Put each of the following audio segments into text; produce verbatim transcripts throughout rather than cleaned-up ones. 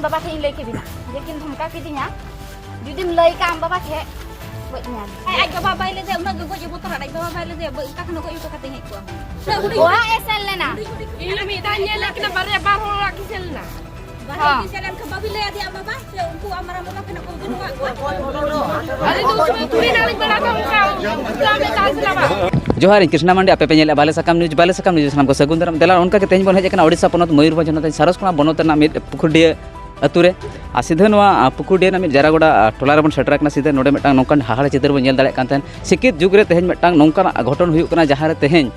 ᱵᱟᱵᱟ ᱴᱷᱮᱱ ᱤᱧ ᱞᱟᱹᱭ ᱠᱮᱫᱤᱧᱟ, ᱡᱮ ᱠᱤᱱ ᱫᱷᱚᱢᱠᱟ ᱠᱤᱫᱤᱧᱟ, ᱡᱩᱫᱤᱢ ᱞᱟᱹᱭ ᱠᱟᱜᱼᱟ ᱟᱢ ᱵᱟᱵᱟ ᱴᱷᱮᱱ, ᱜᱚᱡ ᱢᱮᱭᱟ ᱞᱮ᱾ ᱟᱡ, ᱟᱡ ᱵᱟᱵᱟ ᱵᱟᱭ ᱞᱟᱹᱭ ᱫᱟᱭ, ᱩᱱᱟᱹᱜ ᱜᱮ ᱜᱚᱡ ᱮ ᱵᱚᱛᱚᱨᱟᱜ, ᱟᱡ ᱵᱟᱵᱟ ᱵᱟᱭ ᱞᱟᱹᱭ ᱫᱟᱭ, ᱵᱟᱹ-, ᱚᱠᱟ ᱠᱷᱚᱱ ᱜᱚᱡ ᱦᱚᱴᱚ ᱠᱟᱛᱮ ᱦᱮᱡ ᱠᱚᱜᱼᱟ? ᱩᱱᱟᱹᱜ ᱦᱩᱰᱤᱧ ᱚᱲᱟᱜ ᱮ ᱥᱮᱱ ᱞᱮᱱᱟ᱾ ᱤᱧ ᱢᱤᱫ ᱫᱷᱟᱣ ᱧᱮᱞ ᱠᱟᱱᱟ, ᱵᱟᱨᱭᱟ, ᱵᱟᱨ ᱦᱚᱲ ᱚᱲᱟᱜ ᱠᱤᱱ ᱥᱮᱱ ᱞᱮᱱᱟ᱾ ᱵᱟᱨ ᱦᱚᱲ ᱦᱚᱸ᱾ ᱠᱤᱱ ᱥᱮᱱ ᱞᱮᱱ ᱠᱷᱟᱱ ᱵᱟᱹᱵᱤᱱ ᱞᱟᱹᱭ ᱟᱫᱮᱭᱟ ᱟᱢ ᱵᱟᱵᱟ? ᱥᱮ ᱩᱱᱠᱩ ᱟᱢ ᱢᱟᱨᱟᱝ ᱵᱟᱵᱟ ᱠᱷᱚᱱᱟᱜ ᱠᱚ ᱩᱫᱩᱜ ᱟᱠᱟᱫ ᱠᱚᱣᱟ? ᱟᱞᱮ ᱫᱚ ᱩᱱ ᱥᱚᱢᱚᱭ ᱛᱷᱚᱲᱤ ᱱᱟᱹᱞᱤᱧ ᱵᱟᱲᱟ ᱠᱟᱜ ᱚᱱᱠᱟ, ᱚᱱᱠᱟ ᱢᱮᱛᱟ ᱥᱮ ᱵᱟᱝ? ᱡᱚᱦᱟᱨ, ᱤᱧ ᱠᱨᱤᱥᱱᱟ ᱢᱟᱱᱰᱤ, ᱟᱯᱮ ᱯᱮ ᱧᱮᱞᱮᱫᱼᱟ ᱵᱟᱞᱮ ᱥᱟᱠᱟᱢ ᱱᱤᱭᱩᱡᱽ, ᱵᱟᱞᱮ ᱥᱟᱠᱟᱢ ᱱᱤᱭᱩᱡᱽ ᱥᱟᱱᱟᱢ ᱠᱚ ᱥᱟᱹᱜᱩᱱ ᱫᱟᱨᱟᱢ᱾ ᱫᱮᱞᱟ, ᱚᱱᱠᱟ ᱜᱮ ᱛᱮᱦᱮᱧ ᱵᱚᱱ ᱦᱮᱡ ᱟᱠᱟᱱᱟ ᱳᱰᱤᱥᱟ ᱯᱚᱱᱚᱛ ᱢᱚᱭᱩᱨᱵᱷᱚᱸᱡᱽ ᱦᱚᱱᱚᱛ ᱥᱟᱨᱚᱥᱠᱳᱱᱟ ᱵᱚᱱᱚᱛ ᱨᱮᱱᱟᱜ ᱢᱤᱫ ᱯᱩᱠᱷᱩᱨᱰᱤᱭᱟᱹ ᱟᱹᱛᱩ ᱨᱮ᱾ ᱟᱨ ᱥᱤᱫᱷᱟᱹ ᱱᱚᱣᱟ, ᱟ, ᱯᱩᱠᱷᱩᱨᱰᱤᱭᱟᱹ ᱨᱮᱱᱟᱜ ᱢᱤᱫ ᱡᱟᱨᱟᱜᱚᱰᱟ, ᱟ, ᱴᱚᱞᱟ ᱨᱮᱵᱚᱱ ᱥᱮᱴᱮᱨ ᱟᱠᱟᱱᱟ᱾ ᱥᱤᱫᱷᱟᱹ ᱱᱚᱰᱮ ᱢᱤᱫᱴᱟᱝ ᱱᱚᱝᱠᱟᱱ ᱦᱟᱦᱟᱲᱟ ᱪᱤᱛᱟᱹᱨ ᱵᱚᱱ ᱧᱮᱞ ᱫᱟᱲᱮᱭᱟᱜ ᱠᱟᱱ ᱛᱟᱦᱮᱸᱱ᱾ ᱥᱤᱠᱤᱛ ᱡᱩᱜᱽ ᱨᱮ ᱛᱮᱦᱮᱧ ᱢᱤᱫᱴᱟᱝ ᱱᱚᱝᱠᱟᱱᱟᱜ ᱜᱷᱚᱴᱚᱱ ᱦᱩᱭᱩᱜ ᱠᱟᱱᱟ, ᱡᱟᱦᱟᱸ ᱨᱮ ᱛᱮᱦᱮᱧ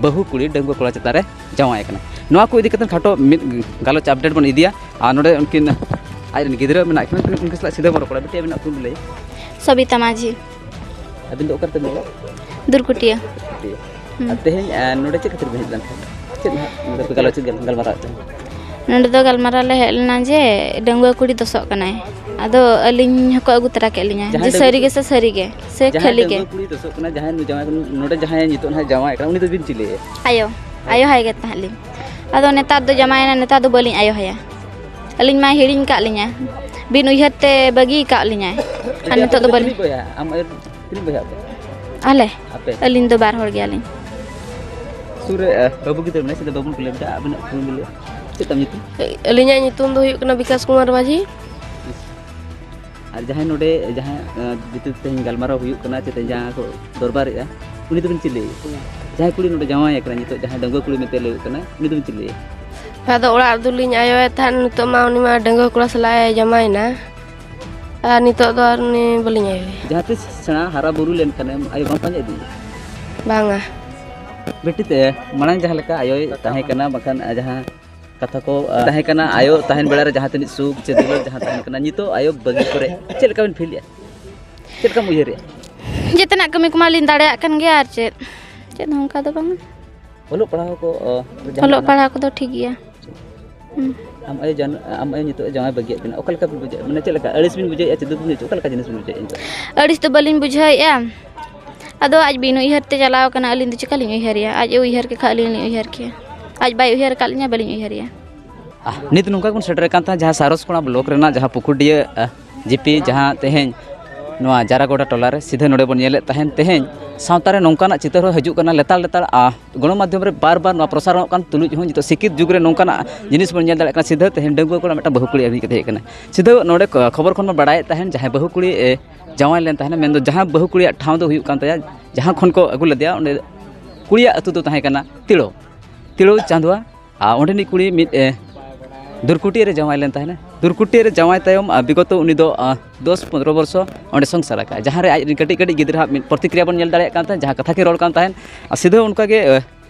ᱵᱟᱹᱦᱩ ᱠᱩᱲᱤ ᱰᱟᱺᱜᱩᱣᱟᱹ ᱠᱚᱲᱟ ᱪᱮᱛᱟᱱ ᱨᱮ ᱡᱟᱶᱟᱭ ᱟᱠᱟᱱᱟ᱾ ᱱᱚᱣᱟ ᱠᱚ ᱤᱫᱤ ᱠᱟᱛᱮ ᱠᱷᱟᱴᱚ ᱢᱤᱫ ᱜᱟᱞᱚᱪ ᱟᱯᱰᱮᱴ ᱵᱚᱱ ᱤᱫᱤᱭᱟ᱾ ᱟᱨ ᱱᱚᱰᱮ ᱩᱱᱠᱤᱱ ᱟᱡ ᱨᱮᱱ ᱜᱤᱫᱽᱨᱟᱹ ᱢᱮᱱᱟᱜ ᱠᱤᱱᱟ, ᱩᱱᱠᱤᱱ ᱥᱟᱞᱟᱜ ᱥᱤᱫᱷᱟᱹ ᱵᱚᱱ ᱨᱚᱯᱚᱲᱟ᱾ ᱵᱤᱴᱤ, ᱟᱵᱤᱱᱟᱜ ᱧᱩᱛᱩᱢ ᱞᱟᱹᱭ? ᱥᱚᱵᱤᱛᱟ ᱢᱟᱹᱡᱷᱤ᱾ ᱟᱹᱵᱤᱱ ᱫᱚ ᱚᱠᱟ ᱨᱮ ᱛᱟᱵᱤᱱ ᱚᱲᱟᱜ? ᱫᱩᱨᱠᱩᱴᱤᱭᱟᱹ᱾ ᱫᱩᱨᱠᱩᱴᱤᱭᱟᱹ᱾ ᱦᱩᱸ᱾ ᱟᱨ ᱛᱮᱦᱮᱧ, ᱟᱨ ᱱᱚᱰᱮ ᱪᱮᱫ ᱠᱷᱟᱹᱛᱤᱨ ᱵᱤᱱ ᱦᱮᱡ ᱞᱮᱱ ᱛᱟᱦᱮᱸᱫ? ᱪᱮᱫ ᱱᱟᱦᱟᱜ ᱱᱚᱰᱮ ᱯᱮ ᱜᱟᱞᱚᱪ, ᱜᱟᱞᱢᱟᱨᱟᱣᱮᱫ ᱛᱟᱦᱮᱸᱫ? ᱱᱚᱰᱮ ᱫᱚ ᱜᱟᱞᱢᱟᱨᱟᱣ ᱞᱮ ᱦᱮᱡ ᱞᱮᱱᱟ ᱡᱮ ᱰᱟᱺᱜᱩᱣᱟᱹ ᱠᱩᱲᱤ ᱫᱚᱥᱚᱜ ᱠᱟᱱᱟᱭ, ᱟᱫᱚ ᱟᱹᱞᱤᱧ ᱦᱚᱸᱠᱚ ᱟᱹᱜᱩ ᱛᱚᱨᱟ ᱠᱮᱫ ᱞᱤᱧᱟ ᱡᱟᱦᱟᱸᱭ ᱡᱮ ᱰᱟᱺᱜᱩᱣᱟᱹ ᱥᱟᱹᱨᱤ ᱜᱮ ᱥᱮ ᱥᱟᱹᱨᱤ ᱜᱮ ᱥᱮ ᱡᱟᱦᱟᱸᱭ ᱠᱷᱟᱹᱞᱤ ᱜᱮ᱾ ᱰᱟᱺᱜᱩᱣᱟᱹ ᱠᱩᱲᱤ ᱫᱚᱥᱚᱜ ᱠᱟᱱᱟ, ᱡᱟᱦᱟᱸᱭ ᱱᱩᱭ ᱡᱟᱶᱟᱭ ᱠᱟᱱᱟ, ᱱᱚᱰᱮ ᱡᱟᱦᱟᱸᱭ ᱱᱤᱛᱚᱜ ᱱᱟᱦᱟᱜ ᱡᱟᱶᱟᱭ ᱠᱟᱱᱟ, ᱩᱱᱤ ᱫᱚᱵᱤᱱ ᱪᱤᱞᱤᱭᱮᱭᱟ? ᱟᱭᱳ, ᱟᱭᱳ ᱦᱟᱭ ᱜᱮ ᱛᱟᱦᱮᱸᱫ ᱞᱤᱧ᱾ ᱟᱫᱚ ᱱᱮᱛᱟᱨ ᱫᱚ ᱡᱟᱶᱟᱭᱮᱱᱟ, ᱱᱮᱛᱟᱨ ᱫᱚ ᱵᱟᱹᱞᱤᱧ ᱟᱭᱳ ᱦᱟᱭᱟ᱾ ᱟᱹᱞᱤᱧ ᱢᱟᱭ ᱦᱤᱲᱤᱧ ᱠᱟᱜ ᱞᱤᱧᱟ, ᱵᱤᱱ ᱩᱭᱦᱟᱹᱨ ᱛᱮ ᱵᱟᱹᱜᱤ ᱠᱟᱜ ᱞᱤᱧᱟᱭ᱾ ᱟᱨ ᱱᱤᱛᱚᱜ ᱫᱚ ᱵᱟᱹᱞᱤᱧ ᱛᱤᱱᱟᱹᱜ ᱵᱚᱭᱦᱟ? ᱟᱢ ᱟᱭᱳ ᱛᱤᱱᱟᱹᱜ ᱵᱚᱭᱦᱟ ᱟᱯᱮ? ᱟᱞᱮ? ᱟᱯᱮ? ᱟᱹᱞᱤᱧ ᱫᱚ ᱵᱟᱨ ᱦᱚᱲ ᱜᱮᱭᱟᱞᱤᱧ᱾ ᱥᱩᱨ ᱨᱮ, ᱟ, ᱵᱟᱹᱵᱩ ᱜᱤᱫᱽᱨᱟᱹ ᱢᱮᱱᱟᱭᱟ, ᱥᱮ ᱵᱟᱵᱚᱱ ᱠᱩᱞᱤ ᱞᱮᱫᱟ, ᱟᱵᱤᱱᱟᱜ ᱧᱩᱛᱩᱢ ᱵᱤᱱ ᱞᱟᱹᱭᱟ? ᱪᱮᱫ ᱛᱟᱢ ᱧᱩᱛᱩᱢ? ᱟᱹᱞᱤᱧᱟᱜ ᱧᱩᱛᱩᱢ ᱫᱚ ᱦᱩᱭᱩᱜ ᱠᱟᱱᱟ ᱵᱤᱠᱟᱥ ᱠᱩᱢᱟᱨ ᱢᱟᱹᱡᱷᱤ᱾ ᱟᱨ ᱡᱟᱦᱟᱸᱭ ᱱᱚᱰᱮ, ᱡᱟᱦᱟᱸᱭ, ᱟ, ᱡᱩᱫᱤ ᱛᱮᱦᱮᱧ ᱜᱟᱞᱢᱟᱨᱟᱣ ᱦᱩᱭᱩᱜ ᱠᱟᱱᱟ, ᱪᱮ ᱛᱮᱦᱮᱧ ᱡᱟᱦᱟᱸ ᱠᱚ ᱫᱚᱨᱵᱟᱨᱮᱜᱼᱟ, ᱩᱱᱤ ᱫᱚᱵᱤᱱ ᱪᱤᱞᱤᱭᱮᱭᱟ? ᱡᱟᱦᱟᱸᱭ ᱠᱩᱲᱤ ᱱᱚᱰᱮ ᱡᱟᱶᱟᱭ ᱟᱠᱟᱱᱟ, ᱱᱤᱛᱚᱜ ᱡᱟᱦᱟᱸᱭ ᱰᱟᱺᱜᱩᱣᱟᱹ ᱠᱩᱲᱤ ᱢᱮᱱᱛᱮ ᱞᱟᱹᱭᱚᱜ ᱠᱟᱱᱟ, ᱩᱱᱤ ᱫᱚᱵᱤᱱ ᱪᱤᱞᱤᱭᱮᱭᱟ? ᱟᱫᱚ ᱚᱲᱟᱜ ᱨᱮᱫᱚᱞᱤᱧ ᱟᱭᱳᱭᱟ ᱛᱟᱦᱮᱸᱫ, ᱱᱤᱛᱚᱜ ᱢᱟ ᱩᱱᱤ ᱢᱟ ᱰᱟᱺᱜᱩᱣᱟᱹ ᱠᱚᱲᱟ ᱥᱟᱞᱟᱜ ᱮ ᱡᱟᱶᱟᱭᱮᱱᱟ᱾ ᱟᱨ ᱱᱤᱛᱚᱜ ᱫᱚ ᱟᱨ ᱩᱱᱤ ᱵᱟᱹᱞᱤᱧ ᱟᱭᱳᱭᱟ᱾ ᱡᱟᱦᱟᱸ ᱛᱤᱥ ᱥᱮᱬᱟ ᱦᱟᱨᱟ ᱵᱩᱨᱩ ᱞᱮᱱᱠᱷᱟᱱᱮᱢ, ᱟᱭᱳ ᱵᱟᱢ ᱯᱟᱸᱡᱟ ᱤᱫᱤᱭᱮᱭᱟ? ᱵᱟᱝᱟ᱾ ᱵᱤᱴᱤ ᱛᱮ, ᱢᱟᱲᱟᱝ ᱡᱟᱦᱟᱸ ᱞᱮᱠᱟ ᱟᱭᱳᱭ ᱛᱟᱦᱮᱸ ᱠᱟᱱᱟ, ᱵᱟᱠᱷᱟᱱ ᱡᱟᱦᱟᱸ ᱠᱟᱛᱷᱟ ᱠᱚ, ᱟ, ᱛᱟᱦᱮᱸ ᱠᱟᱱᱟ, ᱟᱭᱳ ᱛᱟᱦᱮᱱ ᱵᱮᱲᱟ ᱨᱮ ᱡᱟᱦᱟᱸ ᱛᱤᱱᱟᱹᱜ ᱥᱩᱠ ᱪᱮ ᱫᱩᱞᱟᱹᱲ ᱡᱟᱦᱟᱸ ᱛᱟᱦᱮᱱ ᱠᱟᱱᱟ, ᱱᱤᱛᱚᱜ ᱟᱭᱳ ᱵᱟᱹᱜᱤ ᱯᱚᱨᱮ ᱪᱮᱫ ᱞᱮᱠᱟ ᱵᱤᱱ ᱯᱷᱤᱞᱮᱜᱼᱟ? ᱪᱮᱫ ᱞᱮᱠᱟᱢ ᱩᱭᱦᱟᱹᱨᱮᱜᱼᱟ? ᱡᱮᱛᱮᱱᱟᱜ ᱠᱟᱹᱢᱤ ᱠᱚᱢᱟᱞᱤᱧ ᱫᱟᱲᱮᱭᱟᱜ ᱠᱟᱱ ᱜᱮᱭᱟ, ᱟᱨ ᱪᱮᱫ, ᱪᱮᱫ ᱦᱚᱸ ᱚᱱᱠᱟ ᱫᱚ ᱵᱟᱝᱟ᱾ ᱚᱞᱚᱜ ᱯᱟᱲᱦᱟᱣ ᱠᱚ, ᱚ, ᱡᱟᱦᱟᱱᱟᱜ ᱚᱞᱚᱜ ᱚᱱᱟ ᱯᱟᱲᱦᱟᱣ ᱠᱚᱫᱚ ᱴᱷᱤᱠ ᱜᱮᱭᱟ᱾ ᱦᱩᱸ᱾ ᱟᱢ ᱟᱭᱳ ᱡᱟᱱ-, ᱟᱢ ᱟᱭᱳ ᱱᱤᱛᱚᱜ ᱡᱟᱶᱟᱭ ᱵᱟᱹᱜᱤᱭᱟᱜ ᱵᱮᱱᱟ, ᱚᱠᱟ ᱞᱮᱠᱟ ᱵᱤᱱ ᱵᱩᱡᱷᱟᱹᱣᱮᱫᱼᱟ? ᱢᱟᱱᱮ ᱪᱮᱫ ᱞᱮᱠᱟ ᱟᱹᱲᱤᱥ ᱵᱤᱱ ᱵᱩᱡᱷᱟᱹᱣᱮᱫᱼᱟ ᱪᱮ ᱫᱩᱠ ᱵᱤᱱ ᱵᱩᱡᱷᱟᱹᱣᱮᱫᱼᱟ? ᱚᱠᱟ ᱞᱮᱠᱟ ᱡᱤᱱᱤᱥ ᱵᱤᱱ ᱵᱩᱡᱷᱟᱹᱣᱮᱫᱼᱟ ᱱᱤᱛᱚᱜ? ᱟᱹᱲᱤᱥ ᱫᱚ ᱵᱟᱹᱞᱤᱧ ᱵᱩᱡᱷᱟᱹᱣᱮᱫᱼᱟ᱾ ᱟᱫᱚ ᱟᱡ ᱵᱤᱱ ᱩᱭᱦᱟᱹᱨ ᱛᱮ ᱪᱟᱞᱟᱣ ᱠᱟᱱᱟ, ᱟᱹᱞᱤᱧ ᱫᱚ ᱪᱤᱠᱟᱹᱞᱤᱧ ᱩᱭᱦᱟᱹᱨᱮᱭᱟ? ᱟᱡ ᱮ ᱩᱭᱦᱟᱹᱨ ᱠᱮ ᱠᱷᱟᱡ ᱟᱹᱞᱤᱧ ᱞᱤᱧ ᱩᱭᱦᱟᱹᱨ ᱠᱮᱭᱟ᱾ ᱟᱡ ᱵᱟᱭ ᱩᱭᱦᱟᱹᱨ ᱟᱠᱟᱫ ᱞᱤᱧᱟ, ᱵᱟᱹᱞᱤᱧ ᱩᱭᱦᱟᱹᱨᱮᱭᱟ᱾ ᱟᱦ, ᱱᱤᱛ ᱱᱚᱝᱠᱟ ᱵᱚᱱ ᱥᱮᱴᱮᱨ ᱟᱠᱟᱱ ᱛᱟᱦᱮᱸᱫ ᱡᱟᱦᱟᱸ ᱥᱟᱨᱚᱥᱠᱳᱱᱟ ᱵᱞᱚᱠ ᱨᱮᱱᱟᱜ ᱡᱟᱦᱟᱸ ᱯᱩᱠᱷᱩᱰᱤᱭᱟᱹ, ᱟᱦ, ᱡᱤᱯᱤ, ᱡᱟᱦᱟᱸ ᱛᱮᱦᱮᱧ ᱱᱚᱣᱟ ᱡᱟᱨᱟᱜᱚᱰᱟ ᱴᱚᱞᱟ ᱨᱮ ᱥᱤᱫᱷᱟᱹ ᱱᱚᱰᱮ ᱵᱚᱱ ᱧᱮᱞᱮᱫ ᱛᱟᱦᱮᱸᱫ, ᱛᱮᱦᱮᱧ ᱥᱟᱶᱛᱟ ᱨᱮ ᱱᱚᱝᱠᱟᱱᱟᱜ ᱪᱤᱛᱟᱹᱨ ᱦᱚᱸ ᱦᱤᱡᱩᱜ ᱠᱟᱱᱟ ᱞᱮᱛᱟᱲ ᱞᱮᱛᱟᱲ᱾ ᱟᱦ, ᱜᱚᱱᱚᱢᱟᱫᱽᱫᱷᱚᱢ ᱨᱮ ᱵᱟᱨ ᱵᱟᱨ ᱱᱚᱣᱟ ᱯᱨᱚᱥᱟᱨᱚᱱᱚᱜ ᱠᱟᱱ ᱛᱩᱞᱩᱡ ᱦᱚᱸ ᱱᱤᱛᱚᱜ ᱥᱤᱠᱠᱷᱤᱛ ᱡᱩᱜᱽ ᱨᱮ ᱱᱚᱝᱠᱟᱱᱟᱜ ᱡᱤᱱᱤᱥ ᱵᱚᱱ ᱧᱮᱞ ᱫᱟᱲᱮᱭᱟᱜ ᱠᱟᱱᱟ᱾ ᱥᱤᱫᱷᱟᱹ ᱛᱮᱦᱮᱧ ᱰᱟᱺᱜᱩᱣᱟᱹ ᱠᱚᱲᱟ ᱢᱤᱫᱴᱟᱝ ᱵᱟᱹᱦᱩ ᱠᱩᱲᱤ ᱟᱹᱜᱩ ᱠᱟᱛᱮ ᱦᱮᱡ ᱟᱠᱟᱱᱟ᱾ ᱥᱤᱫᱷᱟᱹ ᱱᱚᱰᱮ ᱠᱷᱚᱵᱚᱨ ᱠᱷᱚᱱ ᱵᱚᱱ ᱵᱟᱲᱟᱭᱮᱫ ᱛᱟᱦᱮᱸᱫ ᱡᱟᱦᱟᱸᱭ ᱵᱟᱹᱦᱩ ᱠᱩᱲᱤ, ᱮ, ᱡᱟᱶᱟᱭ ᱞᱮᱱ ᱛᱟᱦᱮᱱᱟ, ᱢᱮᱱᱫᱚ ᱡᱟᱦᱟᱸ ᱵᱟᱹᱦᱩ ᱠᱩᱲᱤᱭᱟᱜ ᱴᱷᱟᱶ ᱫᱚ ᱦᱩᱭᱩᱜ ᱠᱟᱱ ᱛᱟᱭᱟ, ᱡᱟᱦᱟᱸ ᱠᱷᱚᱱ ᱠᱚ ᱟᱹᱜᱩ ᱞᱮᱫᱮᱭᱟ, ᱚᱸᱰᱮ ᱠᱩᱲᱤᱭᱟᱜ ᱟᱹᱛᱩ ᱫᱚ ᱛᱟᱦᱮᱸ ᱠᱟᱱᱟ ᱛᱤᱲᱚ, ᱛᱤᱲᱚ ᱪᱟᱸᱫᱣᱟ᱾ ᱟᱨ ᱚᱸᱰᱮᱱᱤᱡ ᱠᱩᱲᱤ ᱢᱤᱫ, ᱮ, ᱫᱩᱨᱠᱩᱴᱤᱭᱟᱹ ᱨᱮ ᱡᱟᱶᱟᱭ ᱞᱮᱱ ᱛᱟᱦᱮᱱᱟ᱾ ᱫᱩᱨᱠᱩᱴᱤᱭᱟᱹ ᱨᱮ ᱡᱟᱶᱟᱭ ᱛᱟᱭᱚᱢ, ᱟ, ᱵᱤᱜᱚᱛᱚ ᱩᱱᱤ ᱫᱚ, ᱟ, ᱫᱚᱥ ᱯᱚᱱᱨᱚ ᱵᱚᱨᱥᱚ ᱚᱸᱰᱮ ᱥᱚᱝᱥᱟᱨ ᱟᱠᱟᱫᱼᱟ, ᱡᱟᱦᱟᱸ ᱨᱮ ᱟᱡ ᱨᱮᱱ ᱠᱟᱹᱴᱤᱡ ᱠᱟᱹᱴᱤᱡ ᱜᱤᱫᱽᱨᱟᱹ ᱟᱜ ᱢᱤᱫ ᱯᱨᱚᱛᱤᱠᱨᱤᱭᱟ ᱵᱚᱱ ᱧᱮᱞ ᱫᱟᱲᱮᱭᱟᱜ ᱠᱟᱱ ᱛᱟᱦᱮᱸᱫ, ᱡᱟᱦᱟᱸ ᱠᱟᱛᱷᱟ ᱠᱤᱱ ᱨᱚᱲ ᱠᱟᱱ ᱛᱟᱦᱮᱸᱫ᱾ ᱟᱨ ᱥᱤᱫᱷᱟᱹ ᱚᱱᱠᱟᱜᱮ, ᱮ,